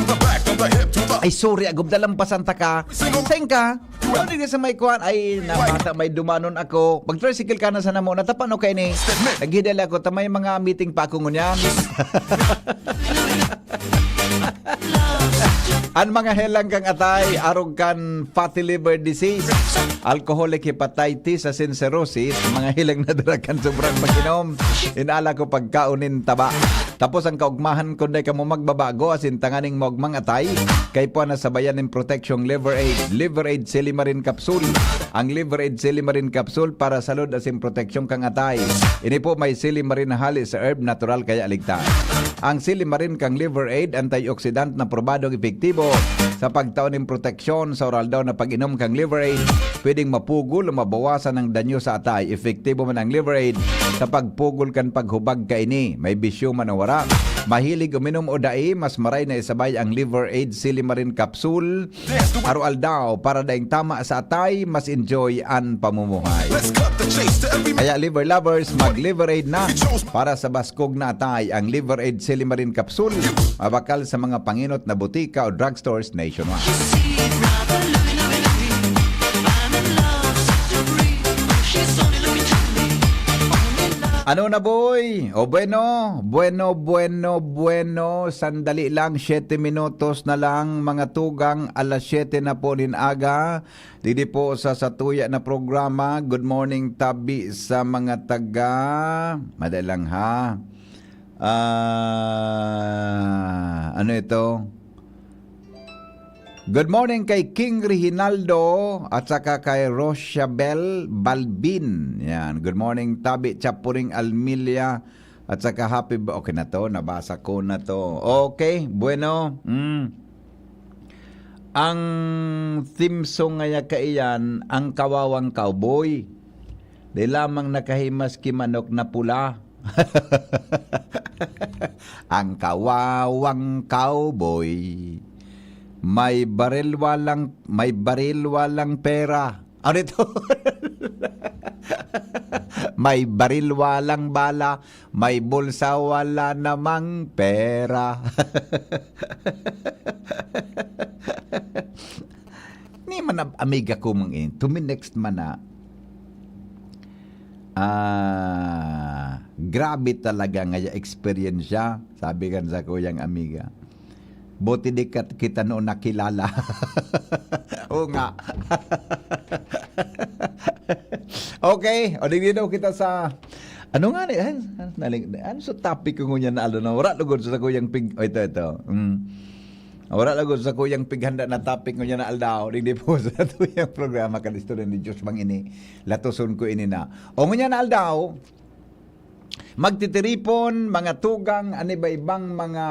Ay, sorry, Agom, dalampasan ta ka. Saan ka? Ano di sa may kuwan? Ay, na Bata May dumanon ako. Mag-tricycle ka na sa namo. Natapano kayo ni? Naghidala ako. Tamay mga meeting pa ako ngunyan. Ang mga helang kang atay, arog kan fatty liver disease, alcoholic hepatitis, asin cirrhosis, mga helang na dara kan sobrang mag-inom, inala ko pagkaon nin taba. Tapos ang kaugmahan, kun dai kamo magbabago, asin tanganing maugmang atay, kay puan na sabayan nin proteksyong Liver Aid, Liver Aid Silimarin Capsule. Ang Liver Aid Silimarin Capsule para salud asin proteksyon kang atay. Ini po may silimarin na hali sa herb, natural kaya ligtas. Ang silimarin kang Liver Aid, antioxidant na probadong epektibo sa pagtao nin proteksyon sa oral daw na pag-inom kang Liver Aid. Pwedeng mapugol o mabawasan ang danyo sa atay. Epektibo man ang Liver Aid sa pagpugol kan paghubag kaini. May bisyo man o wara, mahilig uminom o dai, mas maray na isabay ang Liver Aid Silimarin Capsule aroaldaw para daing tama sa atay, mas enjoy an pamumuhay. Kaya Liver Lovers, mag Liver Aid na para sa baskog na atay. Ang Liver Aid Silimarin Capsule, mabakal sa mga panginot na butika o drugstores nationwide. Ano na, boy? O bueno, bueno, bueno, bueno. Sandali lang, siyete minutos na lang, mga tugang, alas siyete na po nin aga. Didi po sa satuya na programa, Good Morning Tabi sa mga taga, madali lang ha. Ah, ano ito? Good morning kay King Reginaldo at saka kay Rochabel Balbin. Yan. Good morning, Tabi Chapuring Almilia at saka happy ba-, okay na to, nabasa ko na to. Okay, bueno. Mm. Ang theme song ngaya kaiyan, ang kawawang cowboy. Di lamang nakahimas ki manok na pula. Ang kawawang cowboy. May baril walang, may baril walang pera. Ano ito? May baril walang bala, may bulsa wala namang pera. Ni man ab-, amiga ko mang in, tuminext man na, ah, grabe talaga ngaya eksperyensya, sabi kan sa kuyang amiga. Buti di kat-, kita noon nakilala. Oo nga. Okay, o, di daw kita sa, ano nga ni, ay, naling-, ano sa topic ko ngunyan na aldaw na? Wala lugod sa kuyang pig-, o, ito, ito. Mm. Wala lugod sa kuyang pighanda na topic ngunyan na aldaw. Di, di po sa tuyang programa kan Istorya ni Diyos mang ini. Latoson ko ini na. O ngunyan na aldaw, magtitiripon, mga tugang, an iba-ibang mga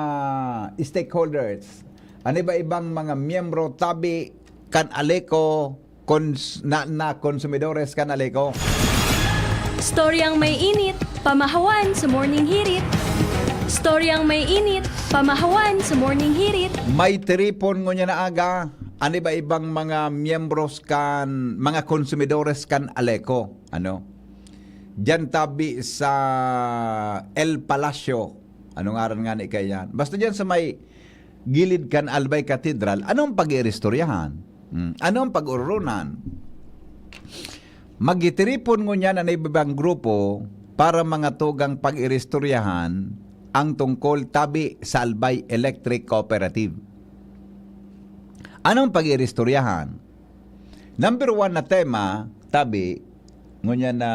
stakeholders, an iba-ibang mga miyembro tabi kan Aleco, kons-, na, na konsumidores kan Aleco. Storyang may init, pamahawan sa Morning Hirit. Storyang may init, pamahawan sa Morning Hirit. May tiripon ngunyan na aga, an iba-ibang mga miyembros kan, mga konsumidores kan Aleco. Ano? Diyan tabi sa El Palacio. Ano ngaran nga ni kaiyan? Basta diyan sa may gilid kan Albay Cathedral, anong pag-iiristoryahan? Hmm, anong pag-urunan? Magtitiripon ngunyan an iba-ibang grupo para mga tugang pag-iristoryahan ang tungkol tabi sa Albay Electric Cooperative. Anong pag-iiristoryahan? Number one na tema, tabi, ngunyan na,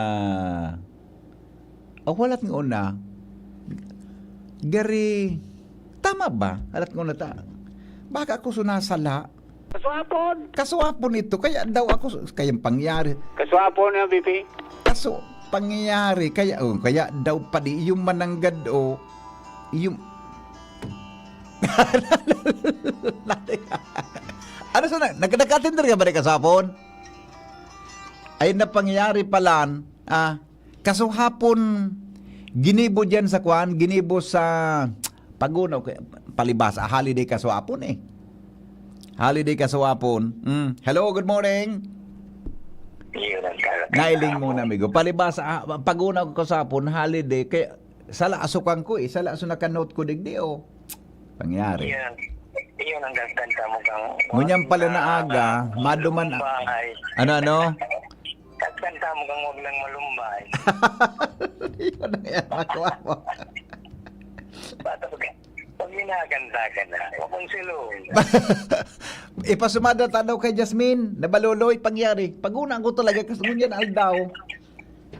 oh, walat nga una. Gari, tama ba? Halat nga una ta. Baka ako sunasala. Kasuapon! Kasuapon ito. Kaya daw ako, kayang pangyari. Kasuapon na, V P. Kaso, pangyayari. Kaya, oh, kaya daw padi yung mananggad, oh, yung, ano sa na, nag-, nag-attender ka ba ni kasapon? Ay, napangyayari pala, ah, kasuhapon, ginibo dyan sa kwan, ginibo sa, pagunaw, palibasa, holiday kasuhapon eh. Holiday kasuhapon. Mm. Hello, good morning. Yun ang kala- Nailing mo na, amigo. Palibasa, ah, pagunaw ko sa hapon, holiday. Kaya, Sala aso kan ko eh, sala aso naka-note ko digdi, oh. Pangyari. Iyon, iyon ang gagdan ka mo kang... Ngunyan pala na aga, maduman... Bahay. Ano, ano? Gagdan ka mo kang wag nang malumbay. Yun ang yan, makuha mo. Bata ka. Pag ginaganda ka na, huwag mong silong. Ipasumada ta daw kay Jasmine, nabaluloy, pangyari. Pag-una ko talaga, kasi ngunyan aldaw.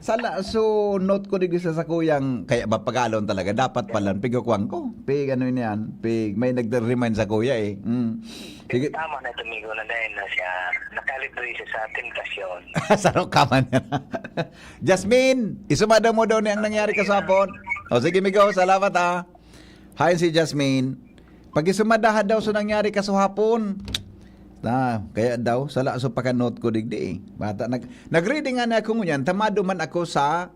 Sala, so note ko digdi sa sakuyang, kaya ba pagalon talaga, dapat pala, pigkukuhan ko. Pig, ano yun yan? Pig, may nagre-remind sa kuya eh. Mm. Sige. Tama na ito, amigo, na dahil na siya, nakalibre siya sa temptasyon. Sarok ka man. Jasmine, isumada mo daw ni ang nangyari ka sa hapon. O sige, migo, salamat ha. Hi, si Jasmine. Pag-isumadahan daw sa nangyari ka sa hapon. Na, kaya daw, sala so paka-note ko digdi eh. Bata, nag, nag-reading nga na ako ngunyan, tamado man ako sa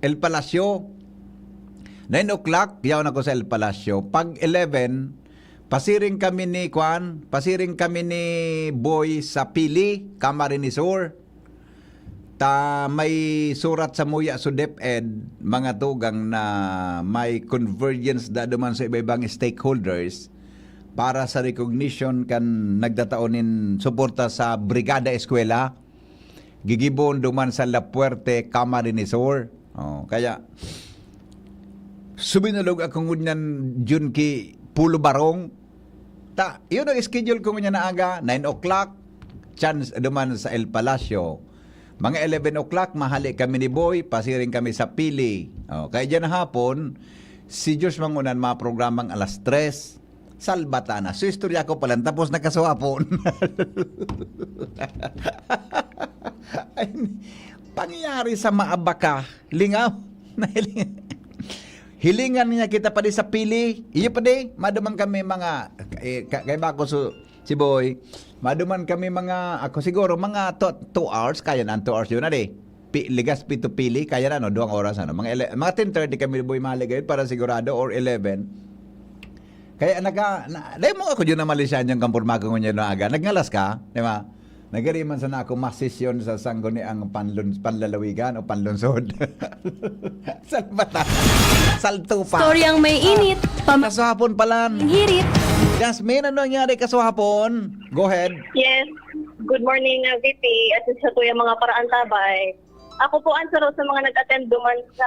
El Palacio. Nine o'clock, yaon ako sa El Palacio. Pag eleven, pasiring kami ni Kwan, pasiring kami ni Boy sa Pili, Camarines Sur. Ta may surat sa muya so DepEd, mga tugang, na may convergence da duman sa iba-ibang stakeholders para sa recognition kan nagtatao nin suporta sa Brigada Eskwela, gigibon duman sa La Puerte, Camarines Sur. Oh, kaya, suminulog ako ngunyan, Jun, ki Pulo Barong. Ta, yun ang schedule ko ngunyan na aga, nine o'clock, chance duman sa El Palacio. Mga eleven o'clock, mahali kami ni Boy, pasiring kami sa Pili. Oh, kaya dyan hapon, si Diyos mangunan, mga programang alas tres. Salbata na. So, istorya ko pala, tapos nakasuhapon. Ay, pangyari sa maabaka. Lingaw. Hilingan niya kita pa di sa Pili. Iyo pa di, maduman kami mga, eh, ka- kay bako so, si Boy. Maduman kami mga, ako siguro, mga two, two hours. Kaya na ang two hours yun na di. Pi, Legazpi to Pili, kaya na, no? Duwang oras, ano? Mga, ele, mga ten thirty kami, Boy, maligay para sigurado, or eleven. Kaya naka, na, dahil mo ako dyan na Malaysia niyang kampurmago ngunyan na aga. Nagngalas ka, di ba? Nagariman sana ako masisyon sa sangguniang panlun, panlalawigan o panlunsod. Salbata. Salto pa. Storyang may init, Kasahapon pala. pamanghirit. Jasmine, ano nangyari kasahapon? Go ahead. Yes. Good morning, uh, V P. At sa tuyang mga paraantabay. Ako po ang saro sa mga nag-attend duman sa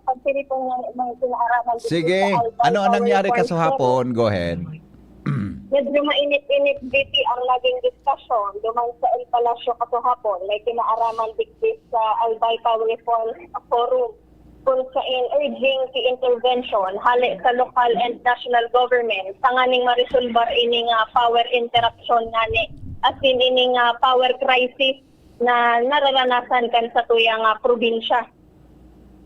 pagpili po ng mga pinaaraman dito Sige, sa Albay ano ang Power nangyari Farm kasahapon? Go ahead. Medyo mainit-init, V P, ang naging diskusyon duman sa El Palacio kasahapon. May pinaaraman digdi sa Albay Power Reform Forum kung sain urging ki intervention hale sa local and national government tanganing maresolbar ini nga power interruption ngani asin ini nga power crisis na nararanasan kan satuyang, ah, probinsya.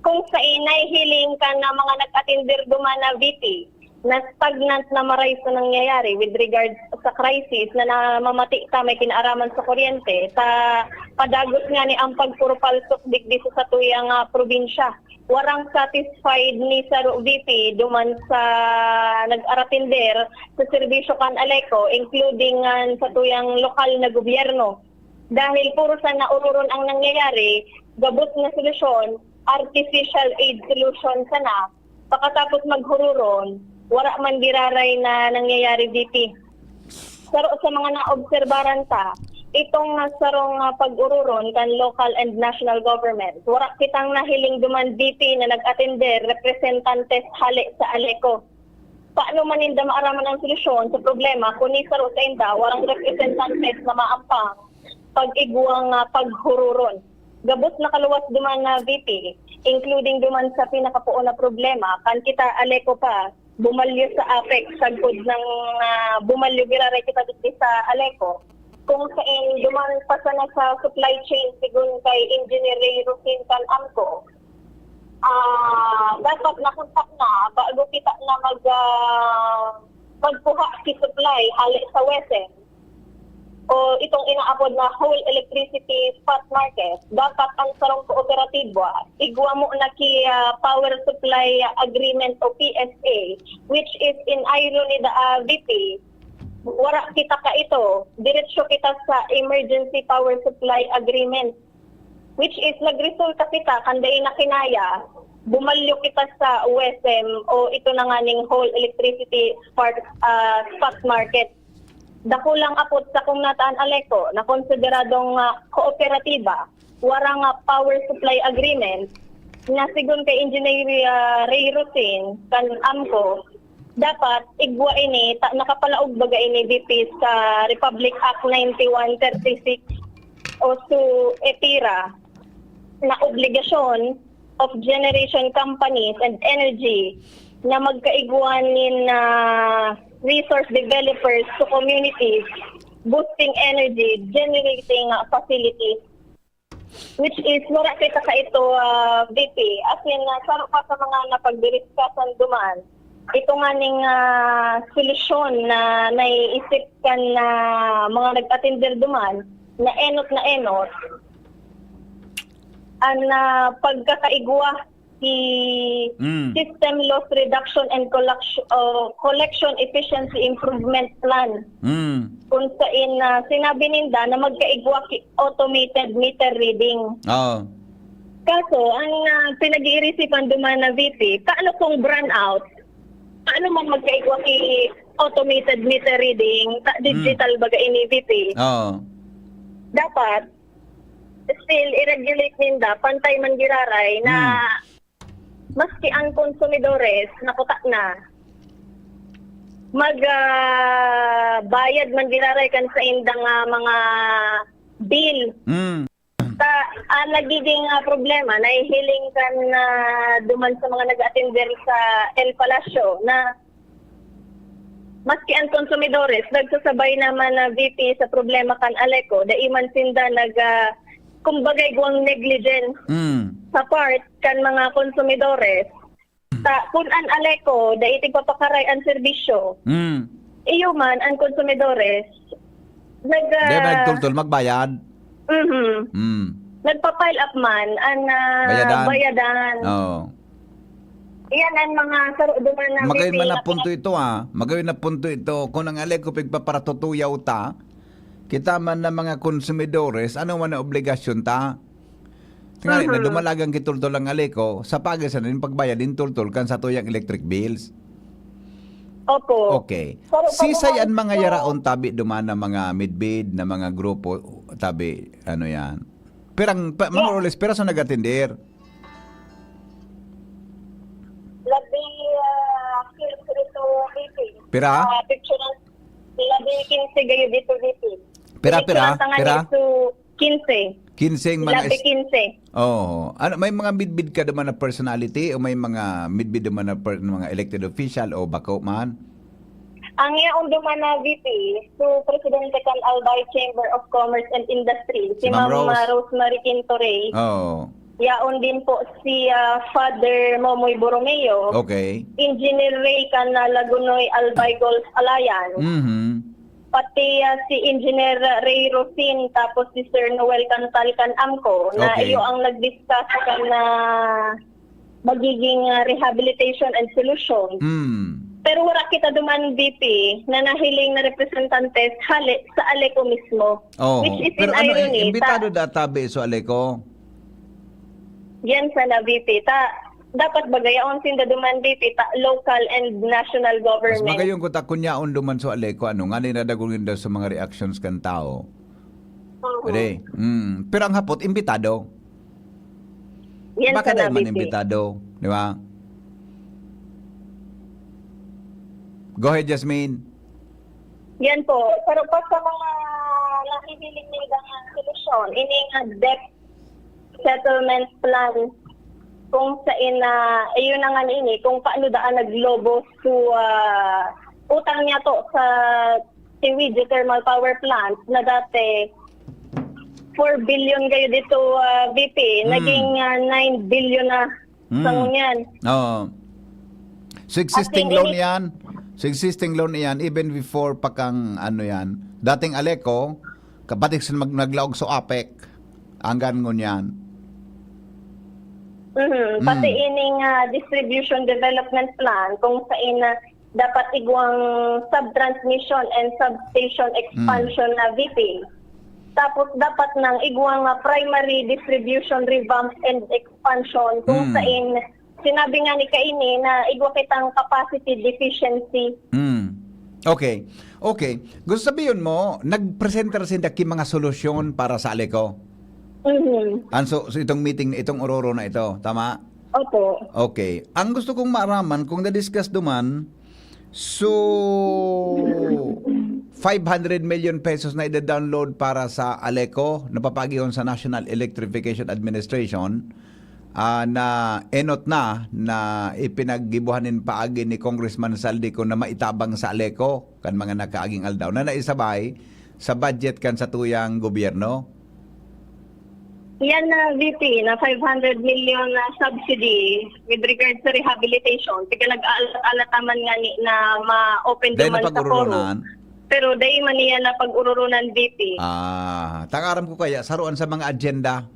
Kung sain nahihiling kan, ah, mga nag-atender duman na V P, na stagnant na maray sa nangyayari with regards sa crisis na namamati ta may kinaaraman sa kuryente, ta padagos ngani ang pagpurupalsok digdi sa satuyang, ah, probinsya. Warang satisfied ni saro V P duman sa nag-aratinder sa serbisyo kan Aleco, including ngan satuyang lokal na gobyerno. Dahil puro sana ururon ang nangyayari, gabos na solusyon, artificial aid solution sana. Pakatapos maghururon, wara man giraray na nangyayari, V P. Saro sa mga naobserbaran ta, itong, ah, sarong, ah, pag-ururon kan local and national government, wara kitang nahiling duman V P na nag-atender representantes hale sa Aleco. Paano man ninda maaraman ang solusyon sa problema kun ni saro sainda warang representantes na maampang pag-igwang, ah, paghururon? Gabos na kaluwas duman na V P, including duman sa pinakapoon na problema, kan kita Aleco pa, bumalyo sa Apex sagkod ng, ah, bumalyo giraray kita digdi sa Aleco. Kung sain duman pa sana sa supply chain, sigon kay Engineer Ray Rufin kan AMCO, ah, dapat nakontak na bago kita na mag, ah, magkuha ki supply hale sa WESM o itong inaapod na whole electricity spot market. Dapat ang sarong kooperatiba igwa mo na ki, ah, power supply agreement o P S A, which is in irony da, ah, V P, wara kita ka ito, diretso kita sa emergency power supply agreement, which is nagresulta kita kan dai na kinaya bumalyo kita sa WESM o ito na nga ning Whole Electricity Spot, ah, Spot Market. Dakulang apot sa kung nataan Aleco na konsideradong, ah, kooperatiba, wara nga power supply agreement, na sigon kay Engineer, ah, Ray Rosin kan AMCO, dapat igwa ini, ta-, nakapalaog baga ini, V P, sa Republic Act ninety-one thirty-six o su EPIRA, na obligasyon of generation companies and energy na magkaigwa nin, ah, resource developers to communities boosting energy generating, ah, facilities, which is wala kita sa ito, ah, V P. As in, ah, saro pa sa mga napagdiriskasan duman, ito nga ning, ah, solusyon na naiisip kan, ah, mga nag-atender duman na enot na enot, an, ah, pagkakaigwa ki Mm. System Loss Reduction and Collection, oh, Collection Efficiency Improvement Plan. Mm. Kung sain, ah, sinabi ninda na magkaigwa ki automated meter reading. Oo. Kaso, ang, ah, pinag-iirisipan duman na V P, paano kung brownout? Paano man magkaigwa ki automated meter reading? Ta digital baga ini, V P. Oo. Dapat, still, i-regulate ninda, pantay man giraray na maski ang konsumidores, nakuta na, mag, ah, bayad man giraray kan saindang, ah, mga bill. Mm. Sa, ang nagiging, ah, problema, nahihiling kan, ah, duman sa mga nag-atender sa El Palacio na maski ang konsumidores, nagsasabay naman na V P sa problema kan Aleco, dai man sinda nag, ah, kumbaga, igwang negligence Mm. sa part kan mga konsumidores. Ta, kun an Aleco, dai tigpapakaray an serbisyo. Mm. Iyo man, ang konsumidores, nag, ah, Di ba nagtultol magbayad? Mhm. Mm. Nagpa-pile up man an, ah, Bayadan. bayadan. Oo. Iyan ang mga saro duman na Magayon V P man na na punto ito ah. Magayon na punto ito. Kung ang Aleco pigpaparatutuyaw ta, kita man na mga konsumidores, ano man ang obligasyon ta? Tingnan na Mhm. dumalagang kitultol ang Aleco, sa pagis na rin pagbayad din tultol kan sa tuyang electric bills. Opo. Okay. Pero Sisay pag- ang mga yaraon tabi duman na mga midbid na mga grupo tabi ano yan? Pirang pa, mga Yeah. or less, pira sa nag-atender? Labi, ah, kinse ito, V P. Pira? Ah, picture ng labi kinse gayo dito, V P. Pira, Picture pira, ng tangan pira? Ito, kinse. Kinseng mga Labi is- kinse. Oo. Ano, may mga midbid ka naman na personality o may mga midbid naman na per, mga elected official o bako man? Ang yaon duman na V P, so Presidente kan Albay Chamber of Commerce and Industry, Si si Ma'am Ma'am Rose. Rose Marie Quinto Rey. Oo. Yaon din po si, ah, Father Momoy Borromeo. Okay. Engineer Ray kan, ah, Lagonoy Albay Golf Alliance. Mhm. Pati, ah, si Engineer Ray Rosin, tapos si Sir Noel Cantal kan AMCO, na Okay. iyo ang nag-discuss kan, ah, magiging, ah, rehabilitation and solution. Mm. Pero wala kita duman, V P, na nahiling na representantes hali sa Aleco mismo. Oo. Which is Pero in ano, irony, imbitado ta- da tabi so Aleco? Yan sana, V P. Ta, dapat bagayaon sinda duman, V P, ta, local and national Mas government. magayon ko ta kunyaon duman so Aleco, ano, nga ninadagulin daw sa mga reactions kan tao. Oo. Pwede. Mm. Pero ang hapot, imbitado. Yan Baka sana, dahil man V P. Imbitado, di ba? Go ahead, Jasmine. Yan po. Pero pa sa mga nahihiling nila ng solusyon, ini nga debt settlement plan, kung sa ina, ayun na nga ini, kung paano daan naglobo sa, ah, utang niya to sa Tiwidyo Thermal Power Plant na dati four billion kayo dito, ah, V P, Mm. naging, ah, nine billion na Mm. sa ngunyan. Oo. So existing As in, loan ini- yan. So existing loan yan, even before pa kang ano yan. Dating Aleco, kapatid sa mag, naglaog sa APEC, hanggang ngunyan. Mhm. Pati Mm. ining, ah, distribution development plan, kung sa ina dapat igwang subtransmission and substation expansion na V P. Tapos dapat nang igwang, ah, primary distribution revamp and expansion, kung Mm. sa in Sinabi nga ni kaini na igwa kitang capacity deficiency. Mm. Okay. Okay. Gusto sabihin mo, nagpresenta sinda ki mga solusyon para sa Aleco? Mhm. Ang so, so itong meeting, itong ororo na ito, tama? Opo. Okay. Ang gusto kong maaraman, kung na-discuss duman, so, five hundred million pesos na ida-download para sa Aleco, na papaagihon sa National Electrification Administration, ah, na enot na, na ipinaggibohan nin paagi ni Congressman Zaldy Co na maitabang sa Aleco kan mga nakaaging aldaw na naisabay sa budget kan satuyang gobyerno. Yan na V P na five hundred million na subsidy with regards sa rehabilitation. Tiga nag-aalat-alat naman nga ni na ma-open Dahil duman na sa pag-ururunan, Pero dai man niya na pag-ururunan V P. Ah, tangaram ko kaya saruan sa mga agenda.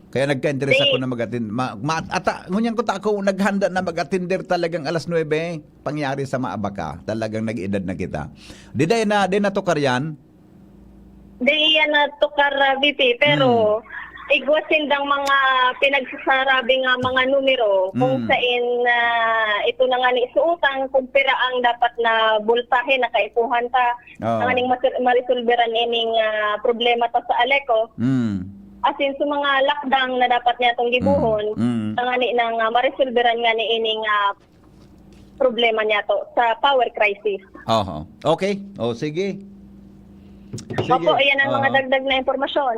Kaya nagka-interest Di- ako na mag-attend. Ma, ma, ata, ngunyan ko ta ako naghanda na mag-attender talagang alas nuebe. Pangyari sa maabaka. Talagang nag-edad na kita. Di dai na, di natukar yan? Di yan na tukar uh, V P, pero Hmm. igwa sindang mga pinagsasarabi nga mga numero kung Hmm. sain uh, ito na nga ni suutang kung pira ang dapat na bultahe na kaipuhan ta Oo. Tanganing mas- maresolberan ining ah, problema ta sa Aleco. Mm. As in, sa mga lakdang na dapat niya itong gibuhon, Mm. Mm. tangani nang ah, maresolberan nga ni ining ah, problema niya to sa power crisis. Oho. Okay. O, sige. Sige. Opo, ayan ang mga Oo. dagdag na impormasyon.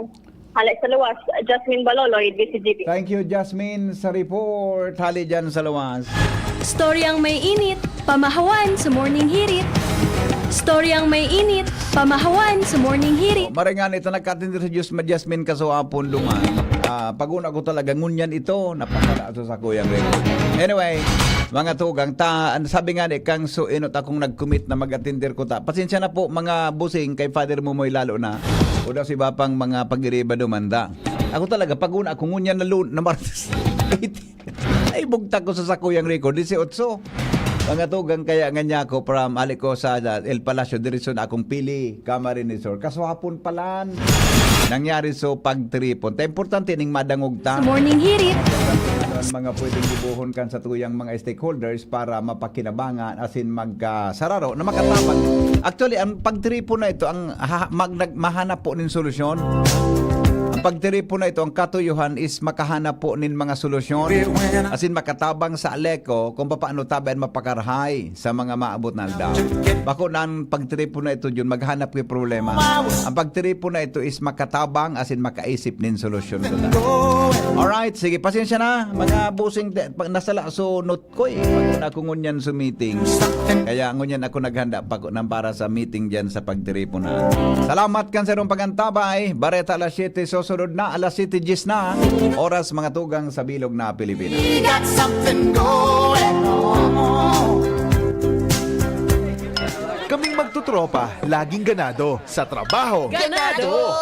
Hale sa luwas, Jasmine Baloloy, D C G P. Thank you, Jasmine, sa report. Hali dyan sa luwas. Storyang may init, pamahawan sa Morning Hirit. Storyang may init, pamahawan sa Morning Hirit. Maringan ito nagkatindi sa Diyos, ma Jasmine, kaso hapon duman. Ah, pag-una ko talaga, ngunyan ito, napasala sa sakuyang record. Anyway, mga tugang, ta, an- sabi nga ni Kang Suinot, akong nag-commit na mag-attender ko ta. Pasensya na po, mga busing, kay Father Mumoy lalo na. O daw si Bapang mga pag-iriba dumanda. Ako talaga, pag-una ako, ngunyan na, lun- na Martes. Ay, bugtak ko sa sakuyang record, dieciocho. Mga tugang, kaya nga niya ako from Alico sa El Palacio, diretso na akong pili, Camarines Sur. Kaso hapon palan, nangyari so pagtiripon. Ta importante ning madangog ta. Sa Morning Hirit. Ano ang mga pwedeng gibohon kan sa tuyang mga stakeholders para mapakinabangan asin magkasararo na makatabang. Actually, ang pagtiripon na ito, ang ha- mag- nag- mahanap po nin solusyon. Ang pagtiripon na ito, ang katuyuhan is makahanap po nin mga solusyon. Asin makatabang sa Aleco kung paano tabi an mapakarhay sa mga maabot na aldaw. Bako na ang pagtiripon na ito, Jun, maghanap ko problema. Ang pagtiripon na ito is makatabang asin makaisip nin solusyon. Alright, sige, pasensya na, mga busing, te- pag nasala so not ko eh. Pag na ako ngunyan sa meeting. Kaya ngunyan ako naghanda pa ko ng para sa meeting dyan sa pagtiripon na. Salamat kan sa irong pagantabay. Bareta alas siyete, susunod na alas siyete diyes na. Oras mga tugang sa bilog na Pilipinas. We got something going on. Kaming magtutropa, laging ganado sa trabaho. Ganado!